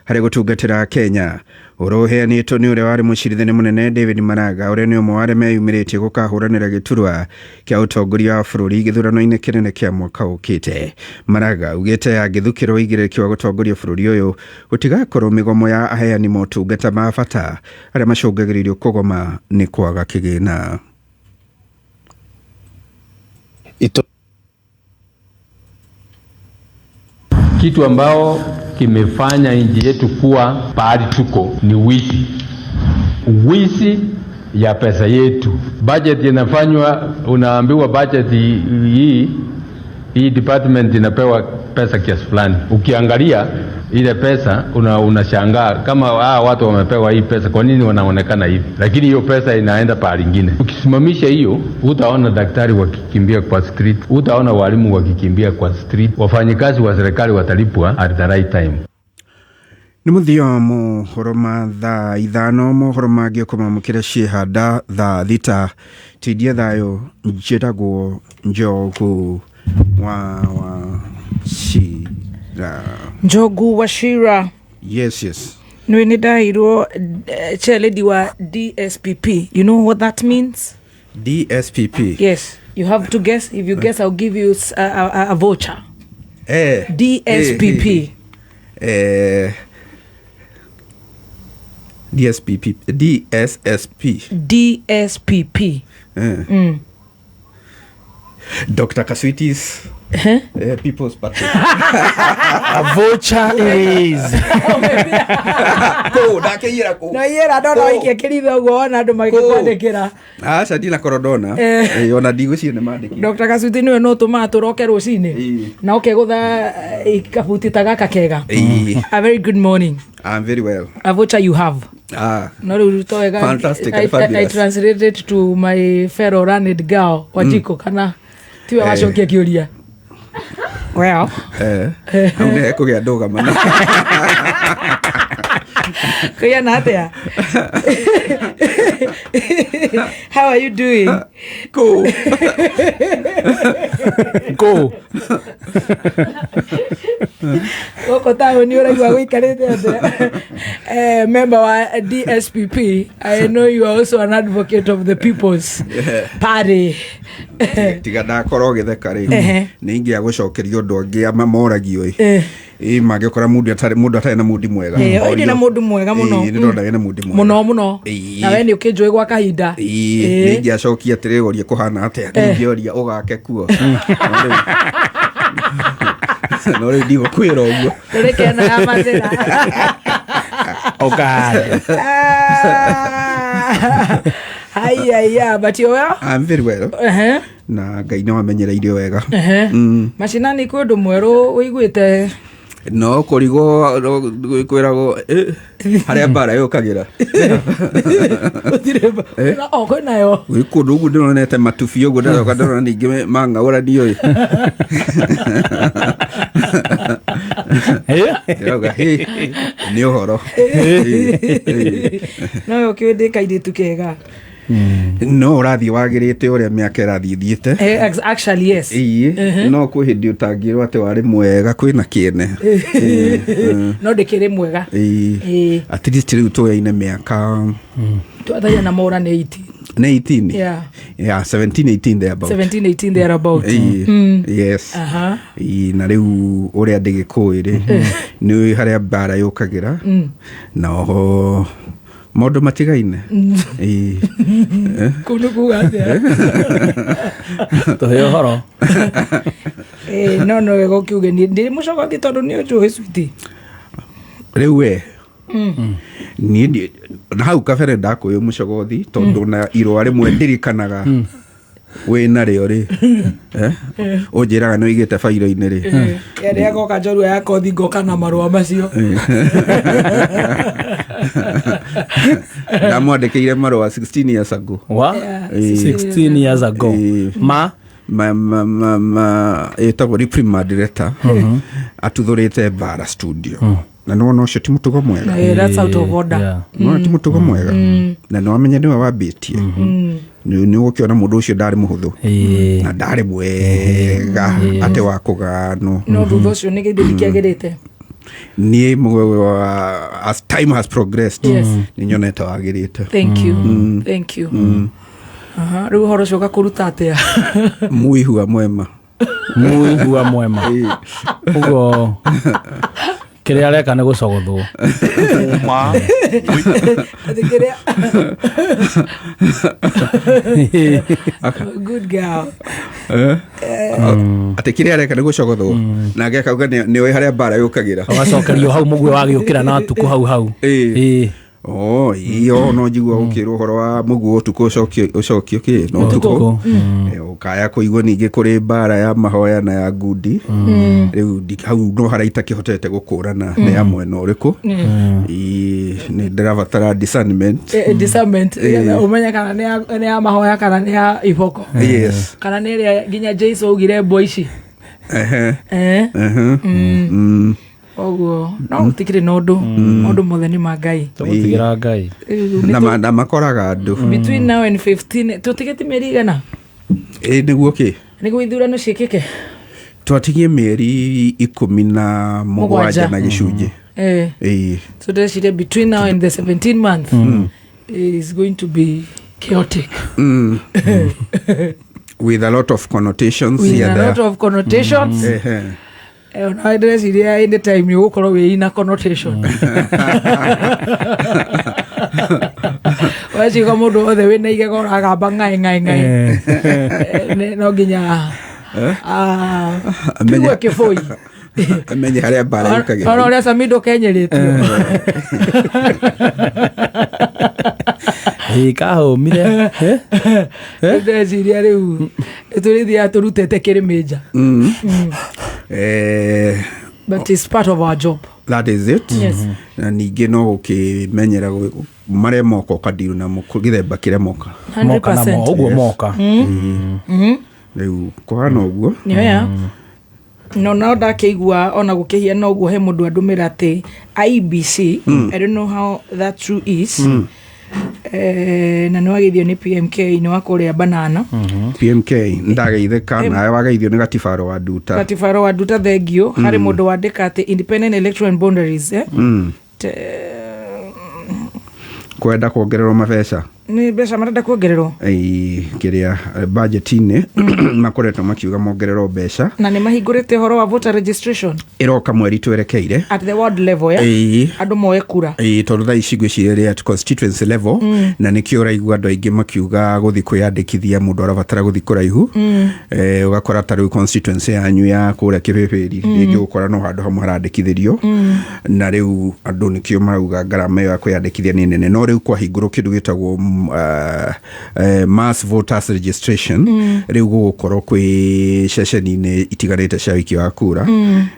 harĩ gũtungatĩra Kenya. Ũhoro ũheanĩtwo nĩ ũrĩa warĩ mũcirithania mũnene David Maraga, ũrĩa nĩ ũmwe wa arĩa meyumĩrĩtie gũkahũranĩra gĩturwa kĩa ũtongoria wa bũrũri gĩthurano-inĩ kĩnene kĩa mwaka ũkĩte. Maraga augĩte angĩthukĩrwo ũigĩrĩrĩki wa gũtongoria bũrũri ũyũ gũtigakorwo mĩgomo ya aheani motungata ma bata arĩa macũngagĩrĩrio kũgoma nĩ kwaga kĩgĩna. Kitu ambao kimefanya nchi yetu kuwa pahali tuko ni wizi, wizi ya pesa yetu. Budget inafanywa, unaambiwa budget hii department inapewa pesa kiasi fulani. Ukiangalia ile pesa unashangaa kama watu wamepewa hii pesa, kwa nini wanaonekana hivi? Lakini hiyo pesa inaenda pahali ingine. Ukisimamisha hiyo, utaona daktari wakikimbia kwa street, utaona walimu wakikimbia kwa street, wafanyikazi wa serikali watalipwa at the right time. Nĩ mũthia wa mohoro ma thaa 5, mohoro mangĩ ũkũmamũkĩra ciĩhanda thaa 6. Tindia thayũ, njĩtagwo Njogu wa Wachira. Njogu Wachira. Yes, yes. Nĩ nĩ ndaheirwo chair lady wa DSPP. You know what that means? DSPP. Yes. You have to guess. If you guess, I'll give you a voucher. DSPP. DSPP. DSSP. DSPP. Dr. Kaswitis. People's Party. A voucher is. Kũ, ndakĩiyĩra kũ? No iyĩra ndona waikia kĩritho ũguo wona andũ magĩkwandĩkĩra. Aca ndinakorwo ndona. Ona ndigwĩciria nĩ mandĩkire. Dr. Kaswiti nĩwe no tũmaga tũroke rũcinĩ na ũkegũtha kabuti ta gaka kega. A very good morning. I'm very well. A voucher you have. No rĩu to wega. Fantastic and I fabulous. translated to my fellow learned girl Wanjiko kana tiwe wacokia kĩũria. Well. Hau nĩ hekũgĩa ndũgamano. Kũigana atĩa? How are you doing? Cool. Cool. Gũkũ taũni ũraigua gũikarĩte atĩa? Member wa DSPP, I know you are also an advocate of the People's Party. Tiga ndakorwo ũgĩtheka rĩ, nĩ ingĩa gũcokeria ũndũ angĩ ama moragio ĩ. Ĩ mangĩkora mũndũ atarĩ na mundi mwega. Oi ndĩ na mũndũ mwega mũno. Ĩ, nĩ ndona wĩna mundi mwega. Mũno mũno. Na we nĩ ũkĩnjũĩ gwa kahinda. Ĩ, nĩ ingĩacokia atĩrĩ ũrie kũhana atĩa, ningĩoria ũgake kuo. No rĩu ndigũkwĩra ũguo. Tũrĩke ĩno ya mathĩna. Ũkahande. Haiya, but you well? I'm very well. Na Ngai nĩ wamenyereire wega. Macinani kwĩ ũndũ mwerũ ũiguĩte? No kũrigwo kwĩragwo harĩa mbara yũkagĩra. Gũtirĩ O kwĩnayo. Gwĩ kũndũ ũguo ndĩronete matubi ũguo ndacoka ndĩrona ningĩ mang'aũranio ĩ. Ndĩrauga, hĩ, nĩ ũhoro. No ũkĩũĩ ndĩ kairĩtu kega. No ũrathiĩ wagĩrĩte ũrĩa mĩaka ĩrathiĩ ĩthiĩte. Actually, yes. Ĩĩ, no kwĩ hĩndĩ ũtangĩrwo atĩ warĩ mwega kwĩna kĩene. No ndĩkĩrĩ mwega. Ĩĩ. At least rĩu tũyaine mĩaka Twathaia na mora nĩ 80. Nĩ 18. Yeah. Yeah, 17, 18 there about. 17, 18 there about. Ĩĩ, yes. Ĩĩ, na rĩu ũrĩa ndĩgĩkũĩ rĩ, nĩ harĩa mbara yũkagĩra na oho maũndũ matigaine. Ĩĩ. Kũu nĩ kuga atĩa? Tũhe ũhoro. Eh, no wega ũkiuge niĩ ndĩ mũcogothi tondũ nĩ ũnjũĩ switi. Rĩu we, niĩ na hau kabere ndakũĩ mũcogothi tondũ na irũa rĩmwe ndirikanaga wĩ narĩo rĩ, eh? Ũnjĩraga nĩ ũigĩte bairo-inĩ rĩ. Rĩrĩa goka njorua ya kothi ngoka na marũa macio. Ndamwandĩkĩire marũa 16 years ago. Wa? Ĩĩ. 16 years ago. Ma? Ma ĩtagwo reprimand letter atuthũrĩte mbara studio, na nĩwona ũcio ti mũtugo mwega. Eh, that's out of order. Nĩwona ti mũtugo mwega, na nĩwamenya nĩwe wambĩtie. Nĩ ũgũkĩona mũndũ ũcio ndarĩ mũhũthũ na ndarĩ mwega atĩ wa kũganwo. No thutha ũcio nĩ gĩthĩ ndikĩagĩrĩte. Niĩ as time has progressed, nĩ nyonete wagĩrĩte. Thank you. Thank you. Aha, rĩu ũhoro ũcio ũgakũruta atĩa? Mũihua mwema. Mũihua mwema. Ũguo kĩrĩa areka nĩ gũcogothwo. Atĩ kĩrĩa good girl. Eh? Atĩ kĩrĩa areka nĩ gũcogothwo, nake akauga nĩ oĩ harĩa mbara yũkagĩra. Agacokerio hau mũguĩ wagĩũkĩra na tukũ hau hau. Ĩĩ. Oh, iyo no njigua gũkĩrwo ũhoro wa mũguo ũtukũ ũcokio kĩ no ũtukũ. Eh, ũkaya kũigua ningĩ kũrĩ mbara ya mahoya na ya ngundi. Rĩu hau no harĩa itakĩhotete gũkũrana nĩ ya mwena ũrĩkũ. Ĩĩ, nĩ ndĩrabatara discernment. Eh, discernment. Eh. Ũmenye kana nĩ ya mahoya kana nĩ ya iboko. Yes. Kana nĩ ĩrĩa nginya Jesu augire mbwa ici. Ehe. Eh. Ehe. Ũguo no gũtikĩrĩ na ũndũ, maũndũ mothe nĩ ma Ngai. Tũgũtigĩra Ngai. Rĩu nĩ Na makoraga andũ. Between now and 15 tũtigĩti mĩeri igana Ĩ, nĩguo kĩ nĩguo ithurano ciĩkĩke. Twatigie mĩeri 17 Mũgwanja. na gĩcunjĩ. Eh. Ĩĩ. So ndĩreciria between now and the 17 month is going to be chaotic. With a lot of connotations With here a there. lot of connotations. Ehe. Eh, ona ndĩreciria any time nĩ ũgũkorwo wĩ ina connotation waciga mũndũ wothe wĩna igego ũragamba ng'aĩ ng'aĩ ng'aĩ. Eh, no nginya ah, Amenye- pigwe kĩbũi. Amenye harĩa mbara yũkagĩra. Ona ũrĩa Samido kenyerĩtio. Ĩ, kahũmire. Ndĩreciria rĩu tũrĩthiaga tũrutĩte kĩrĩmĩnja. Eh, But it's part of our job. That is it. Yes. Na ningĩ no gũkĩmenyera marĩa moka ũkandiru namo gĩthemba kĩrĩa moka. Moka namo, ũguo moka. Rĩu kũhana ũguo. Nĩoya no ndakĩigua ona gũkĩhiana ũguo he mũndũ andũmĩra atĩ IBC. I don't know how that true is. Eh, na nĩwageithio nĩ PMK nĩ wa kũrĩa banana. PMK ndageithĩka, nawe wageithio nĩ gatibaro wa nduta. Katibaro wa nduta, thengio. Harĩ mũndũ wandĩka atĩ independent electoral and boundaries, eh? Kwenda kuongererwo mabeca. Nĩ mbeca marenda kuongererwo. Ĩĩ, kĩrĩa budget-inĩ makoretwo makiuga mongererwo mbeca. Na nĩ mahingũrĩte ũhoro wa voter registration. Ĩroka mweri twerekeire. At the ward level, yeah? Ĩĩ. Andũ moe kura. Ĩĩ, tondũ thaa ici ngwĩciria ĩrĩ at constituency level. Na nĩkĩo ũraigua andũ aingĩ makiuga gũthiĩ kwĩyandĩkithia mũndũ arabatara gũthiĩ kũraihu. Eh, ũgakora ta rĩu constituency yanyu ya kũrĩa kĩbĩbĩri, rĩngĩ ũgũkora no handũ hamwe harandĩkithĩrio. Na rĩu andũ nĩkĩo marauga ngarama ĩyo ya kwĩyandĩkithia nĩ nene, no rĩu kwahingũrwo kĩndũ gĩtagwo mass voters registration, rĩu gũgũkorwo kwĩ ceceni-inĩ itiganĩte cia wiki wa kura.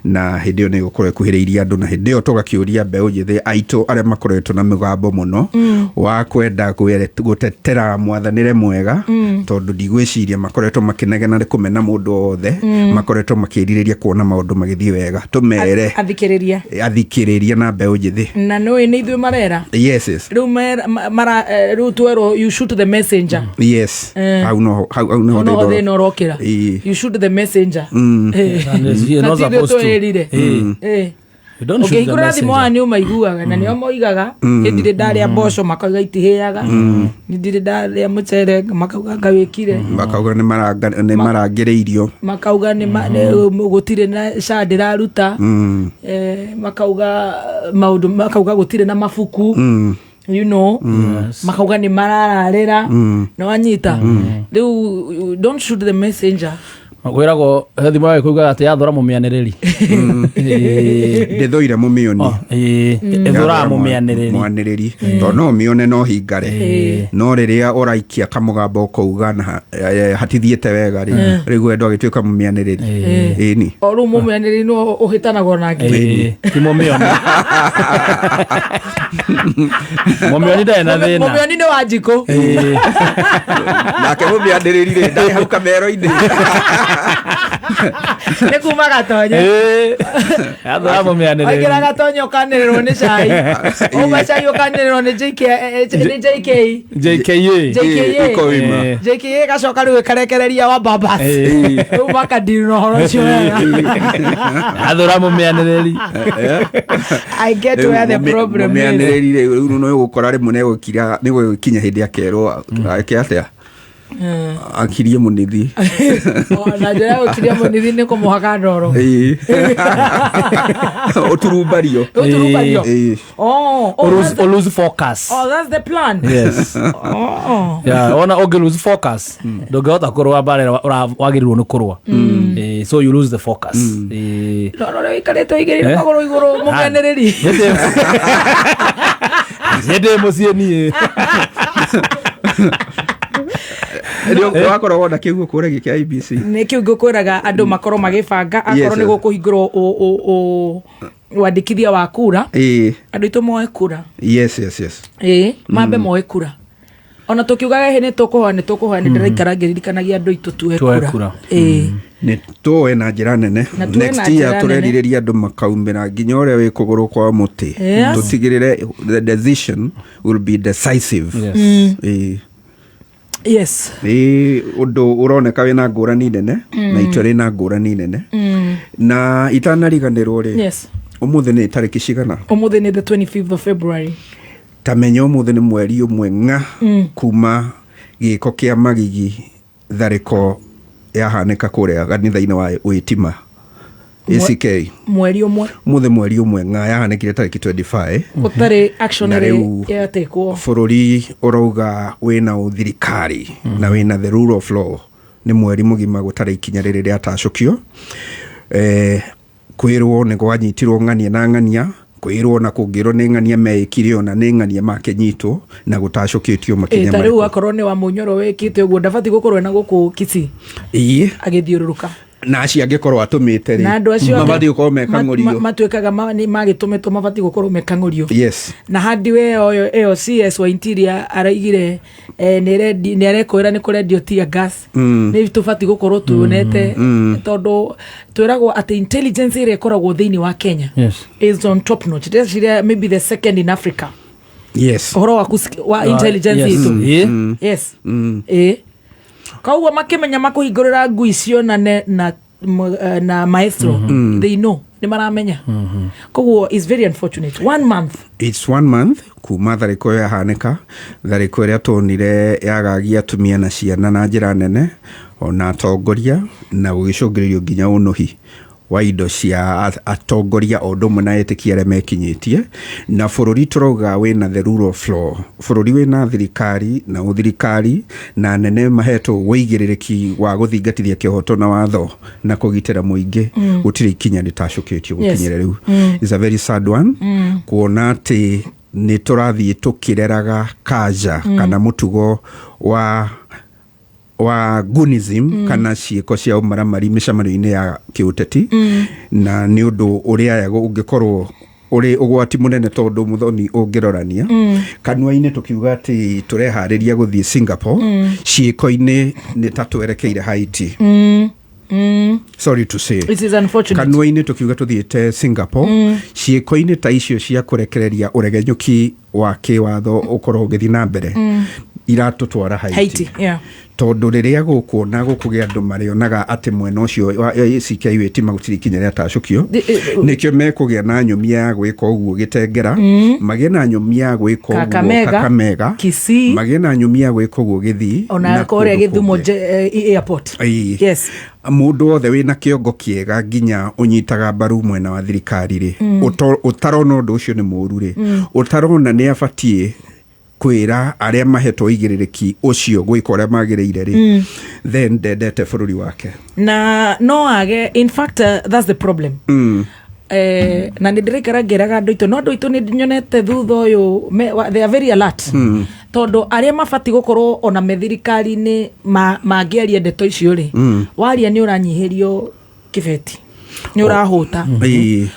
Na hĩndĩ ĩyo nĩ ĩgũkorwo ĩkuhĩrĩirie andũ, na hĩndĩ ĩyo tũgakĩũria mbeũ njĩthĩ aitũ arĩa makoretwo na mĩgambo mũno wa kwenda gũtetera mwathanĩre mwega, tondũ ndigwĩciria makoretwo makĩnegena nĩ kũmena mũndũ wothe. Makoretwo makĩrirĩria kuona maũndũ magĩthiĩ wega, tũmere athikĩrĩria. Athikĩrĩria na mbeũ njĩthĩ. Na nĩũĩ nĩ ithuĩ marera. Yes. Rĩu mara rĩu twerwo you shoot the messenger. Yes. Eh. Hau no hau niho no thĩna thĩna ũrokĩra. Ĩĩ. You shoot the messenger. Eh. And you're Na not ti ithuĩ supposed to. tweririre. Eh. Eh. You don't shoot the Ũngĩhingũra thimũ messenger. haha nĩ ũmaiguaga na nĩo moigaga Mm. nĩ ndirĩ ndarĩa mboco makauga itihĩaga, nĩ ndirĩ ndarĩa mũcere makauga ngawĩkire, Makauga nĩ marangĩrĩirio. Makauga gũtirĩ na ca ndĩraruta. Makauga maũndũ, makauga gũtirĩ na mabuku, makauga nĩ marararĩra. Na wanyita rĩu, don't shoot the messenger. Kwĩragwo he thimũ yake kuugaga atĩ yathũra mũmĩanĩrĩri. Ndĩthũire mũmĩoni. Ĩthũraga mũmĩanĩrĩri. Mwanĩrĩri, tondũ no mĩone no hingare, no rĩrĩa ũraikia kamũgambo ũkauga na hatithiĩte wega rĩ, rĩu we ndwagĩtuĩka mũmĩanĩrĩri, ĩni. O rĩu mũmĩanĩrĩri no ũhĩtanagwo nake. Ti mũmĩoni, mũmĩoni ndarĩ na thĩna. Mũmĩoni nĩ wa njikũ. Nake mũmĩanĩrĩri rĩ, ndarĩ hau kamero-inĩ. Nĩ kuma gatonye. Yathũra mũmĩanĩrĩri. Waingĩra gatonye ũkanĩrĩrwo nĩ cai, uma cai ũkanĩrĩrwo nĩ JK, nĩ JK. JKA. JKA. Ikoima. JKA gacoka rĩu ĩkarekereria wa babas, rĩu makadiri na ũhoro ũcio wega. Yathũra mũmĩanĩrĩri. I get where the problem is. Mũmĩanĩrĩri rĩ, rĩu no gũkora rĩmwe nĩ gũgĩkinya hĩndĩ akerwo ake atĩa, akirie mũnithi. O, na njĩra ya gũkiria mũnithi nĩ kũmũhaka ndoro. Ĩĩ. Ũturumbario. Ũturumbario. Ĩĩ. Oh, Or lose focus. Oh, that's the plan. Yes. Oh. Yeah, ona ũngĩ lose focus ndũngĩhota kũrũa mbara ĩrĩa wagĩrĩirwo nĩ kũrũa. So you lose the focus. Rora ũrĩa ũikarĩte ũigĩrĩire Eh? magũrũ igũrũ, mũmenereria. Hĩndĩ mũciĩ niĩ. Nĩ wakorwo wona kĩguo kũrĩa gĩkĩa IBC. Nĩ kĩu ngũkwĩraga, andũ makorwo magĩbanga akorwo nĩ gũkũhingũrwo wandĩkithia wa kura, andũ aitũ moe kura. Yes. Ĩĩ, mambe moe kura. Ona tũkiugaga hĩ nĩ tũkũhoya, nĩ tũkũhoya, nĩ ndĩraikara ngĩririkanagia andũ aitũ tuoe Tuoe kura. kura. Ĩĩ. Nĩ tũe na njĩra nene. Na tuoe na Next year njĩra nene. tũrerirĩria andũ makaumĩra nginya ũrĩa wĩ kũgũrũ kwa mũtĩ, tũtigĩrĩre the decision will be decisive. Ĩĩ. Ĩĩ, ũndũ ũroneka wĩna ngũrani nene na itua rĩna ngũrani nene na itanariganĩrwo rĩ, ũmũthĩ nĩ tarĩki cigana? Ũmũthĩ nĩ the 25th of February. Ta menya ũmũthĩ nĩ mweri ũmwe ng'a kuma gĩko kĩa magigi tharĩko yahanĩka kũrĩa kanitha-inĩ wa wĩtima ACK. Mweri ũmwe. Ũmũthĩ mweri ũmwe ng'a, yahanĩkire tarĩki 25. Gũtarĩ action Na ĩrĩ rĩu yatekwo. Bũrũri ũrauga wĩna ũthirikari na wĩna the rule of law, nĩ mweri mũgima gũtarĩ ikinya rĩrĩ rĩatacũkio. Kwĩrwo nĩ gwanyitirwo ng'ania na ng'ania, kwĩrwo na kũngĩrwo nĩ ng'ania meĩkire, ona nĩ ng'ania makĩnyitwo na gũtacũkĩtio makinya Ta rĩu marĩkũ. akorwo nĩ wa Mũnyoro wĩkĩte ũguo, ndabatiĩ gũkorwo ena gũkũ Kisii agĩthiũrũrũka. Na acio angĩkorwo atũmĩte rĩ, Na andũ acio angĩ mabatiĩ gũkorwo me kang'ũrio. Matuĩkaga nĩ magĩtũmĩtwo, mabatiĩ gũkorwo me kang'ũrio. Na handi we ĩyo ĩyo CS wa interior araigire nĩ arekwĩra nĩ kũrendio tear gas. Nĩ tũbatiĩ gũkorwo tuonete, tondũ twĩragwo atĩ intelligence ĩrĩa ĩkoragwo thĩinĩ wa Kenya is on top notch. Ndĩreciria maybe the second in Africa. Ũhoro wa wa intelligence itũ. Yes. Ĩ, koguo makĩmenya makũhingũrĩra ngui cionane na maestro, they know, nĩ maramenya. Koguo is very unfortunate, one month. It's one month kuma tharĩko ĩyo yahanĩka, tharĩko ĩrĩa tuonire yagagia atumia na ciana na njĩra nene, ona atongoria, na gũgĩcũngĩrĩrio nginya ũnũhi wa indo cia atongoria o ũndũ ũmwe na etĩkia arĩa mekinyĩtie. Na bũrũri tũrauga wĩna the rule of law, bũrũri wĩna thirikari na ũthirikari na nene mahetwo wĩigĩrĩrĩki wa gũthingatithia kĩhoto na watho na kũgitĩra mũingĩ, gũtirĩ ikinya rĩtacũkĩtio gũkinyĩra rĩu. Is a very sad one, kuona atĩ nĩ tũrathiĩ tũkĩreraga kanja kana mũtugo wa gunism kana ciĩko cia ũmaramari mĩcemanio-inĩ ya kĩũteti, na nĩ ũndũ ũrĩa ũngĩkorwo ũrĩ ũgwati mũnene, tondũ mũthoni ũngĩrorania kanua-inĩ tũkiuga atĩ tũreharĩria gũthiĩ Singapore, ciĩko-inĩ nĩ ta twerekeire Haiti. Sorry to say. It is unfortunate. Kanua-inĩ tũkiuga tũthiĩte Singapore, ciĩko-inĩ ta icio cia kũrekereria ũregenyũki wa kĩwatho ũkorwo ũgĩthiĩ na mbere. Iratũtwara Haiti. Haiti, yeah. Tondũ rĩrĩa gũkuona gũkũgĩa andũ marĩonaga atĩ mwena ũcio wa ACK wĩtima gũtirĩ ikinya rĩatacũkio, nĩkĩo mekũgĩa na nyũmia ya gwĩka ũguo Gĩtengera, magĩe na nyũmia ya gwĩka ũguo Kakamega, Kakamega, Kisii, magĩe na nyũmia ya gwĩka ũguo Gĩthii ona na kũrĩa kũndũ Gĩthumo kũngĩ. Airport. Ĩĩ. Yes. Mũndũ wothe wĩna kĩongo kĩega nginya ũnyitaga mbaru mwena wa thirikari rĩ, ũtarona ũndũ ũcio nĩ mũũru rĩ, ũtarona nĩ abatiĩ kwĩra arĩa mahetwo igĩrĩrĩki ũcio gwĩka ũrĩa magĩrĩire rĩ, then ndendete bũrũri wake. Na no age, in fact, that's the problem. Na nä ndä raikara ngä raga andå aitå, no andå aitå nä nyonete thutha å yå they are very alert, tondå arä a mabatiĩ gå korwo ona me thirikari-inä mangĩaria ndeto icio rĩ, waria nä å ranyihä rio kä beti, nä å rahå ta.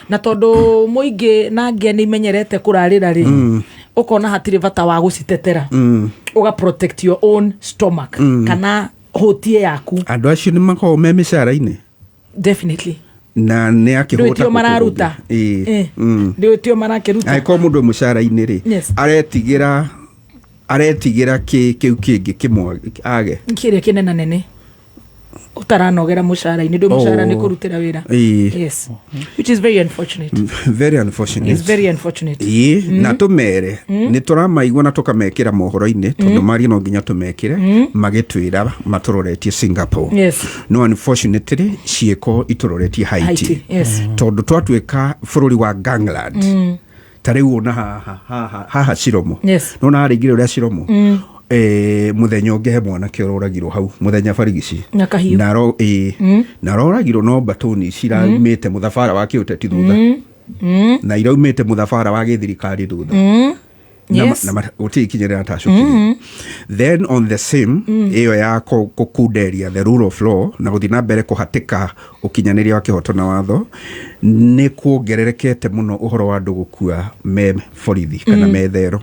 Na tondå må ingä na ngĩa nä imenyerete kå rarä ra rĩ, ũkona hatirĩ bata wa gũcitetera, ũga protect your own stomach kana hũtie yaku. Andũ acio nĩ makoragwo me mĩcara-inĩ. Definitely. Na nĩ akĩhũta. Ndũĩ tio mararuta. Ndũĩ tio marakĩruta. Angĩkorwo mũndũ e mũcara-inĩ rĩ, aretigĩra kĩ kĩu kĩngĩ kĩmwe age. Kĩrĩa kĩnena nene ũtaranogera mũcara-inĩ, ndũ mũcara nĩ kũrutĩra wĩra. Yes, which is very unfortunate. Very unfortunate. It's very unfortunate. Ĩĩ, na tũmere nĩ tũramaigua na tũkamekĩra mohoro-inĩ, tondũ maria no nginya tũmekĩre, magĩtwĩra matũroretie Singapore. No unfortunately ciĩko itũroretie Haiti. Haiti, yes. Tondũ twatuĩka bũrũri wa gangland, ta rĩu ona haha Ciromo, nona harĩa ũrĩa Ciromo, mũthenya ũngĩ he mwanake ũroragirwo hau mũthenya barigici. Na kahiũ. Na ĩĩ, na aroragirwo no mbatũni ciraumĩte mũthabara wa kĩũteti thutha, na iraumĩte mũthabara wa gĩthirikari thutha. Na na gũtirĩ ikinya rĩratacũkirie. Then on the same ĩyo ya kũkunderia the rule of law na gũthiĩ na mbere kũhatĩka ũkinyanĩria wa kĩhoto na watho, nĩ kuongererekete mũno ũhoro wa andũ gũkua me borithi kana me thero.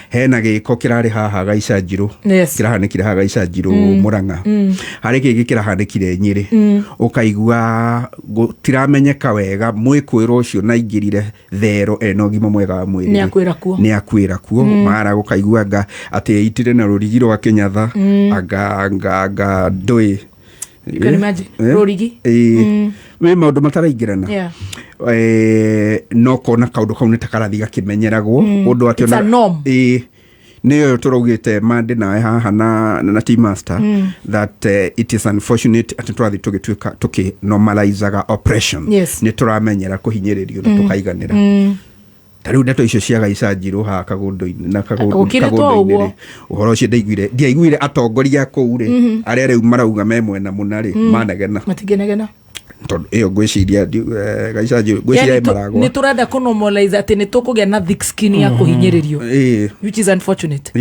Hena gĩko kĩrarĩ haha Gaica Njirũ, kĩrahanĩkire haha Gaica Njirũ, Mũrang'a. Harĩ kĩngĩ kĩrahanĩkire Nyĩrĩ, ũkaigua gũtiramenyeka wega mwĩkwĩrwo ũcio naingĩrire thero ena ũgima mwega wa mwĩrĩ. Nĩ akwĩra kuo. Nĩ akwĩra kuo. Mara gũkaigua anga atĩ eitire na rũrigi rwa kĩnyatha, anga ndũĩ. You can imagine. Rũrigi. Ĩĩ. Wĩ maũndũ mataraingĩrana. No kona kaũndũ kau nĩ ta karathiĩ gakĩmenyeragwo, ũndũ atĩ It's a norm. Ĩĩ, nĩyo tũraugĩte mande nawe haha na team master that it is unfortunate atĩ tũrathiĩ tũgĩtuĩka tũkĩ normalizaga oppression. Nĩ tũramenyera kũhinyĩrĩrio na tũkaiganĩra. Ta rĩu ndeto icio cia Gaica Njirũ haha Kagũndũ-inĩ na Gũkĩrĩtwo Kagũndũ-inĩ ũguo. rĩ, ũhoro ũcio ndiaiguire atongoria kũu rĩ, arĩa rĩu marauga me mwena mũna rĩ, manegena. Matingĩnegena. Tondũ ĩyo ngwĩciria Gaica Njirũ ngwĩciria Yani maragwa. nĩ tũrenda kũnormalize atĩ nĩ tũkũgĩa na thick skin ya kũhinyĩrĩrio, which is unfortunate.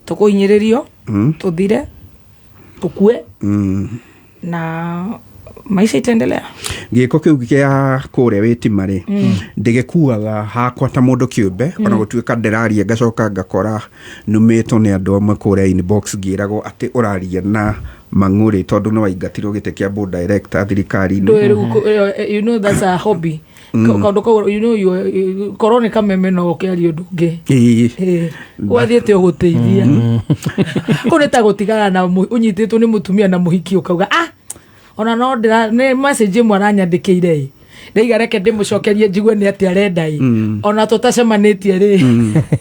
Tũkũhinyĩrĩrio, tũthire, tũkue, na maisha itaendelea. Gĩko kĩu gĩa kũrĩa wĩtima rĩ, ndĩgĩkuaga hakwa ta mũndũ kĩũmbe, ona gũtuĩka ndĩraria ngacoka ngakora numĩtwo nĩ andũ amwe kũrĩa inbox ngĩragwo atĩ ũraria na mang'ũrĩ tondũ nĩ waingatirwo gĩtĩ kĩa board director thirikari-inĩ. Ndũĩ rĩu you know that's a hobby. Kaũndũ kau, you know, korwo nĩ kameme no ũkĩaria ũndũ ũngĩ. Wathiĩte ũgũteithia kũu nĩ ta gũtigana na ũnyitĩtwo nĩ mũtumia na mũhiki, ũkauga, ah, ona no ndĩra nĩ message ĩmwe aranyandĩkĩire ĩ, ndaiga reke ndĩmũcokerie njigue nĩ atĩ arenda ĩ, ona tũtacemanĩtie rĩ,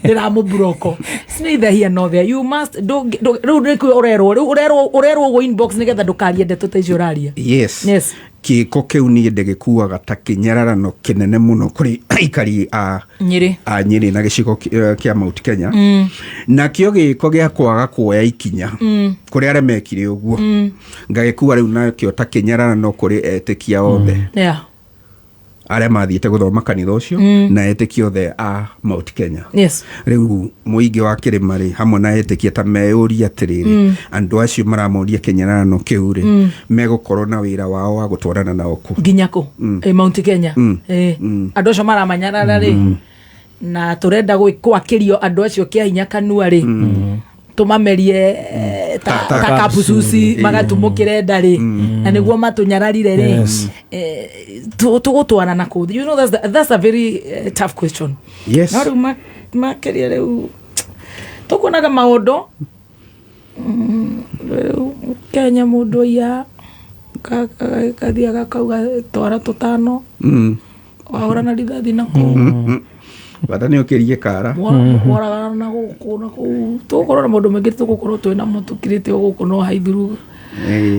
ndĩramũburoko. It's neither here nor there. You must rĩu nĩkĩo ũrerwo, rĩu ũrerwo ũguo inbox nĩgetha ndũkarie ndeto ta icio ũraria. Yes. Yes. Gĩko kĩu niĩ ndĩgĩkuaga ta kĩnyararano kĩnene mũno kũrĩ aikari a Nyĩrĩ. A Nyĩrĩ na gĩcigo kĩa Mount Kenya. Nakĩo gĩko gĩa kwaga kuoya ikinya kũrĩ arĩa mekire ũguo, ngagĩkua rĩu nakĩo ta kĩnyararano kũrĩ etĩkia othe arĩa mathiĩte gũthoma kanitha ũcio na etĩkia othe a Mount Kenya. Rĩu mũingĩ wa kĩrĩma rĩ, hamwe na etĩkia, ta meyũria atĩrĩrĩ, andũ acio maramoria kĩnyararano kĩu rĩ, megũkorwo na wĩra wao wa gũtwarana nao kũ? Nginya kũ? Mount Kenya. Andũ acio maramanyarara rĩ, na tũrenda gwakĩrio andũ acio kĩa hinya kanua rĩ, tũmamerie ta ta kapucuci magatumũkĩre nda rĩ, na nĩguo matũnyararire rĩ, tũgũtwarana kũ? You know, that's a very tough question. Yes. No rĩu makĩria rĩu tũkuonaga maũndũ. Rĩu Kenya mũndũ aiya kathiaga kauga twara tũtano, wahũra na rithathi na kũu. Bata nĩ ũkĩrie kara. Woragana na gũkũ na kũu, tũgũkorwo na maũndũ maingĩ, tũgũkorwo twĩ namo tũkirĩte o gũkũ, no haithuru.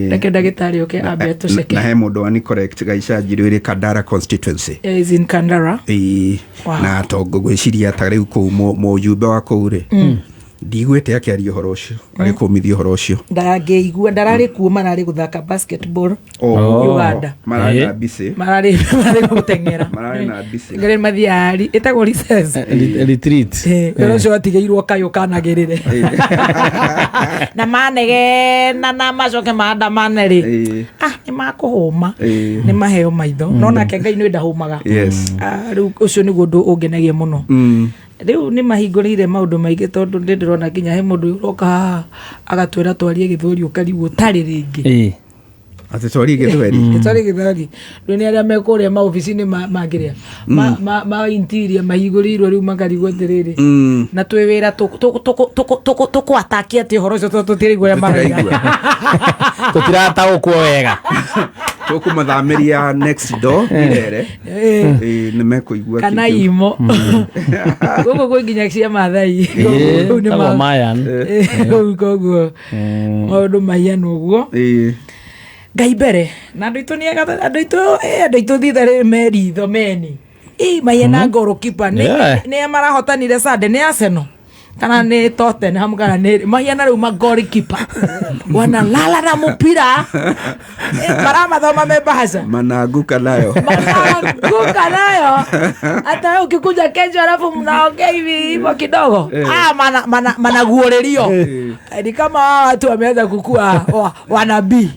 Reke ndagĩtarĩ oke ambe atũceke. Na he mũndũ wani correct Gaica Njirũ ĩrĩ Kandara constituency. Is in Kandara. Ĩĩ. Wow. Na tongo gwĩciria ta rĩu kũu mũjumbe wa kũu rĩ, ndiguĩte akĩaria ũhoro ũcio, agĩkũmithia ũhoro ũcio. Ndangĩigua, ndararĩ kuo, mararĩ gũthaka basketball. Oh. Uganda. Mararĩ na busy. Mararĩ gũteng'era. Mararĩ na busy. Ngari mathiaga ĩtagwo recess. Retreat. Wĩra ũcio watigĩirwo kayũ kanagĩrĩre na manegena na macoke maandamane rĩ, ah, nĩ makũhũma, nĩ maheo maitho, no nake Ngai nĩ ndahũmaga. Yes. Ah, rĩu ũcio nĩguo ũndũ ũngenagia mũno. Rĩu nĩ mahingũrĩire maũndũ maingĩ, tondũ ndĩ ndĩrona nginya he mũndũ ũroka haha agatwĩra twarie gĩthweri, ũkarigwo tarĩ rĩngĩ. Atĩ twarie gĩthweri? Twarie gĩthweri. Rĩu nĩ arĩa me kũrĩa maobici-inĩ mangĩrĩa ma interior mahingũrĩirwo rĩu makarigwo atĩrĩrĩ, na twĩ wĩra tũkũatakia atĩ ũhoro ũcio, tondũ tũtiraigua ũrĩa marauga. Tũtirataũkwo wega. Tũkũmathamĩria next door irere. Ĩĩ, nĩ mekũigua kana kĩu. imo gũkũ kwĩ nginya cia Mathai. Kũu nĩ Tagwo Mayan. Kũu koguo maũndũ mahiana ũguo. Ngai mbere na andũ aitũ nĩ ega, andũ aitũ, andũ aitũ thitha rĩ meritho meni ĩ mahiana ngorokipa nĩ nĩ marahotanire Sunday, nĩ Arsenal kana nĩ Tottenham kana nĩ mahiana rĩu magorikipa wanalala na mũpira. Maramathoma me bahasha. Mananguka nayo. Mananguka nayo, hata wewe ukikuja kesho alafu mnaongea hivi hivyo kidogo, ah, mana, mana, managuorerio. Ni kama hawa watu wameanza kukua wanabii.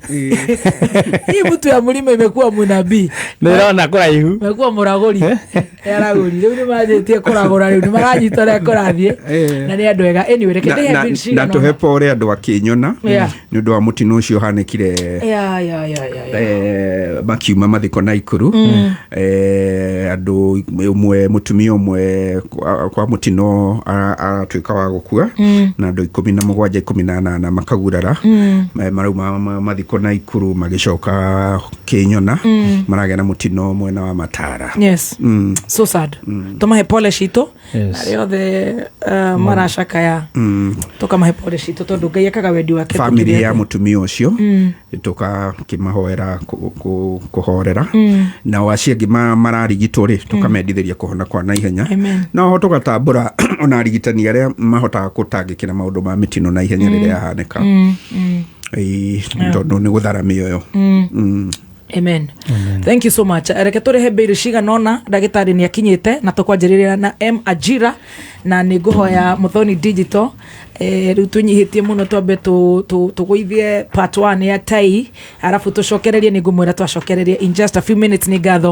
Hii mtu ya mlima imekuwa munabii. Nĩrona kũraihu. Imekuwa mũragũri, aragũri rĩu nĩ manjĩtie kũragũra, rĩu nĩ maranyita ũrĩa kũrathiĩ na nĩ andũ ega. Anyway, reke ndĩhe bill na cigana tũhe ũna. pore andũ akĩnyona nĩ ũndũ wa mũtino ũcio ũhanĩkire makiuma mathiko Naikuru. Andũ ũmwe, mũtumia ũmwe kwa mũtino aratuĩka wa gũkua, na andũ 17, 18 makagurara. Marauma mathiko Naikuru magĩcoka Kĩnyona, maragĩa na mũtino mwena wa Matara. Yes. So sad. Tũmahe pole citũ arĩa othe maracakaya, tũkamahe pole citũ tondũ Ngai ekaga wendi wake. Family tũkĩrĩ ya othe. Mũtumia ũcio tũkakĩmahoera kũhorera, nao acio angĩ mararigitwo rĩ, tũkamendithĩria kũhona kwa naihenya. Amen. Na oho tũgatambũra ona arigitani arĩa mahotaga gũtangĩkĩra maũndũ ma mĩtino na ihenya rĩrĩa yahanĩka. Ĩĩ, tondũ nĩ gũthara mĩoyo. Amen. Thank you so much. Reke tũrĩhe mbĩirũ cigana ũna, ndagĩtarĩ nĩ akinyĩte na tũkwanjĩrĩria na M Ajira, na nĩ ngũhoya Mũthoni Digital, rĩu tũnyihĩtie mũno, twambe tũgũithie part 1 ya tai, arabu tũcokererie. Nĩ ngũmwĩra twacokererie in just a few minutes. Nĩ ngatho.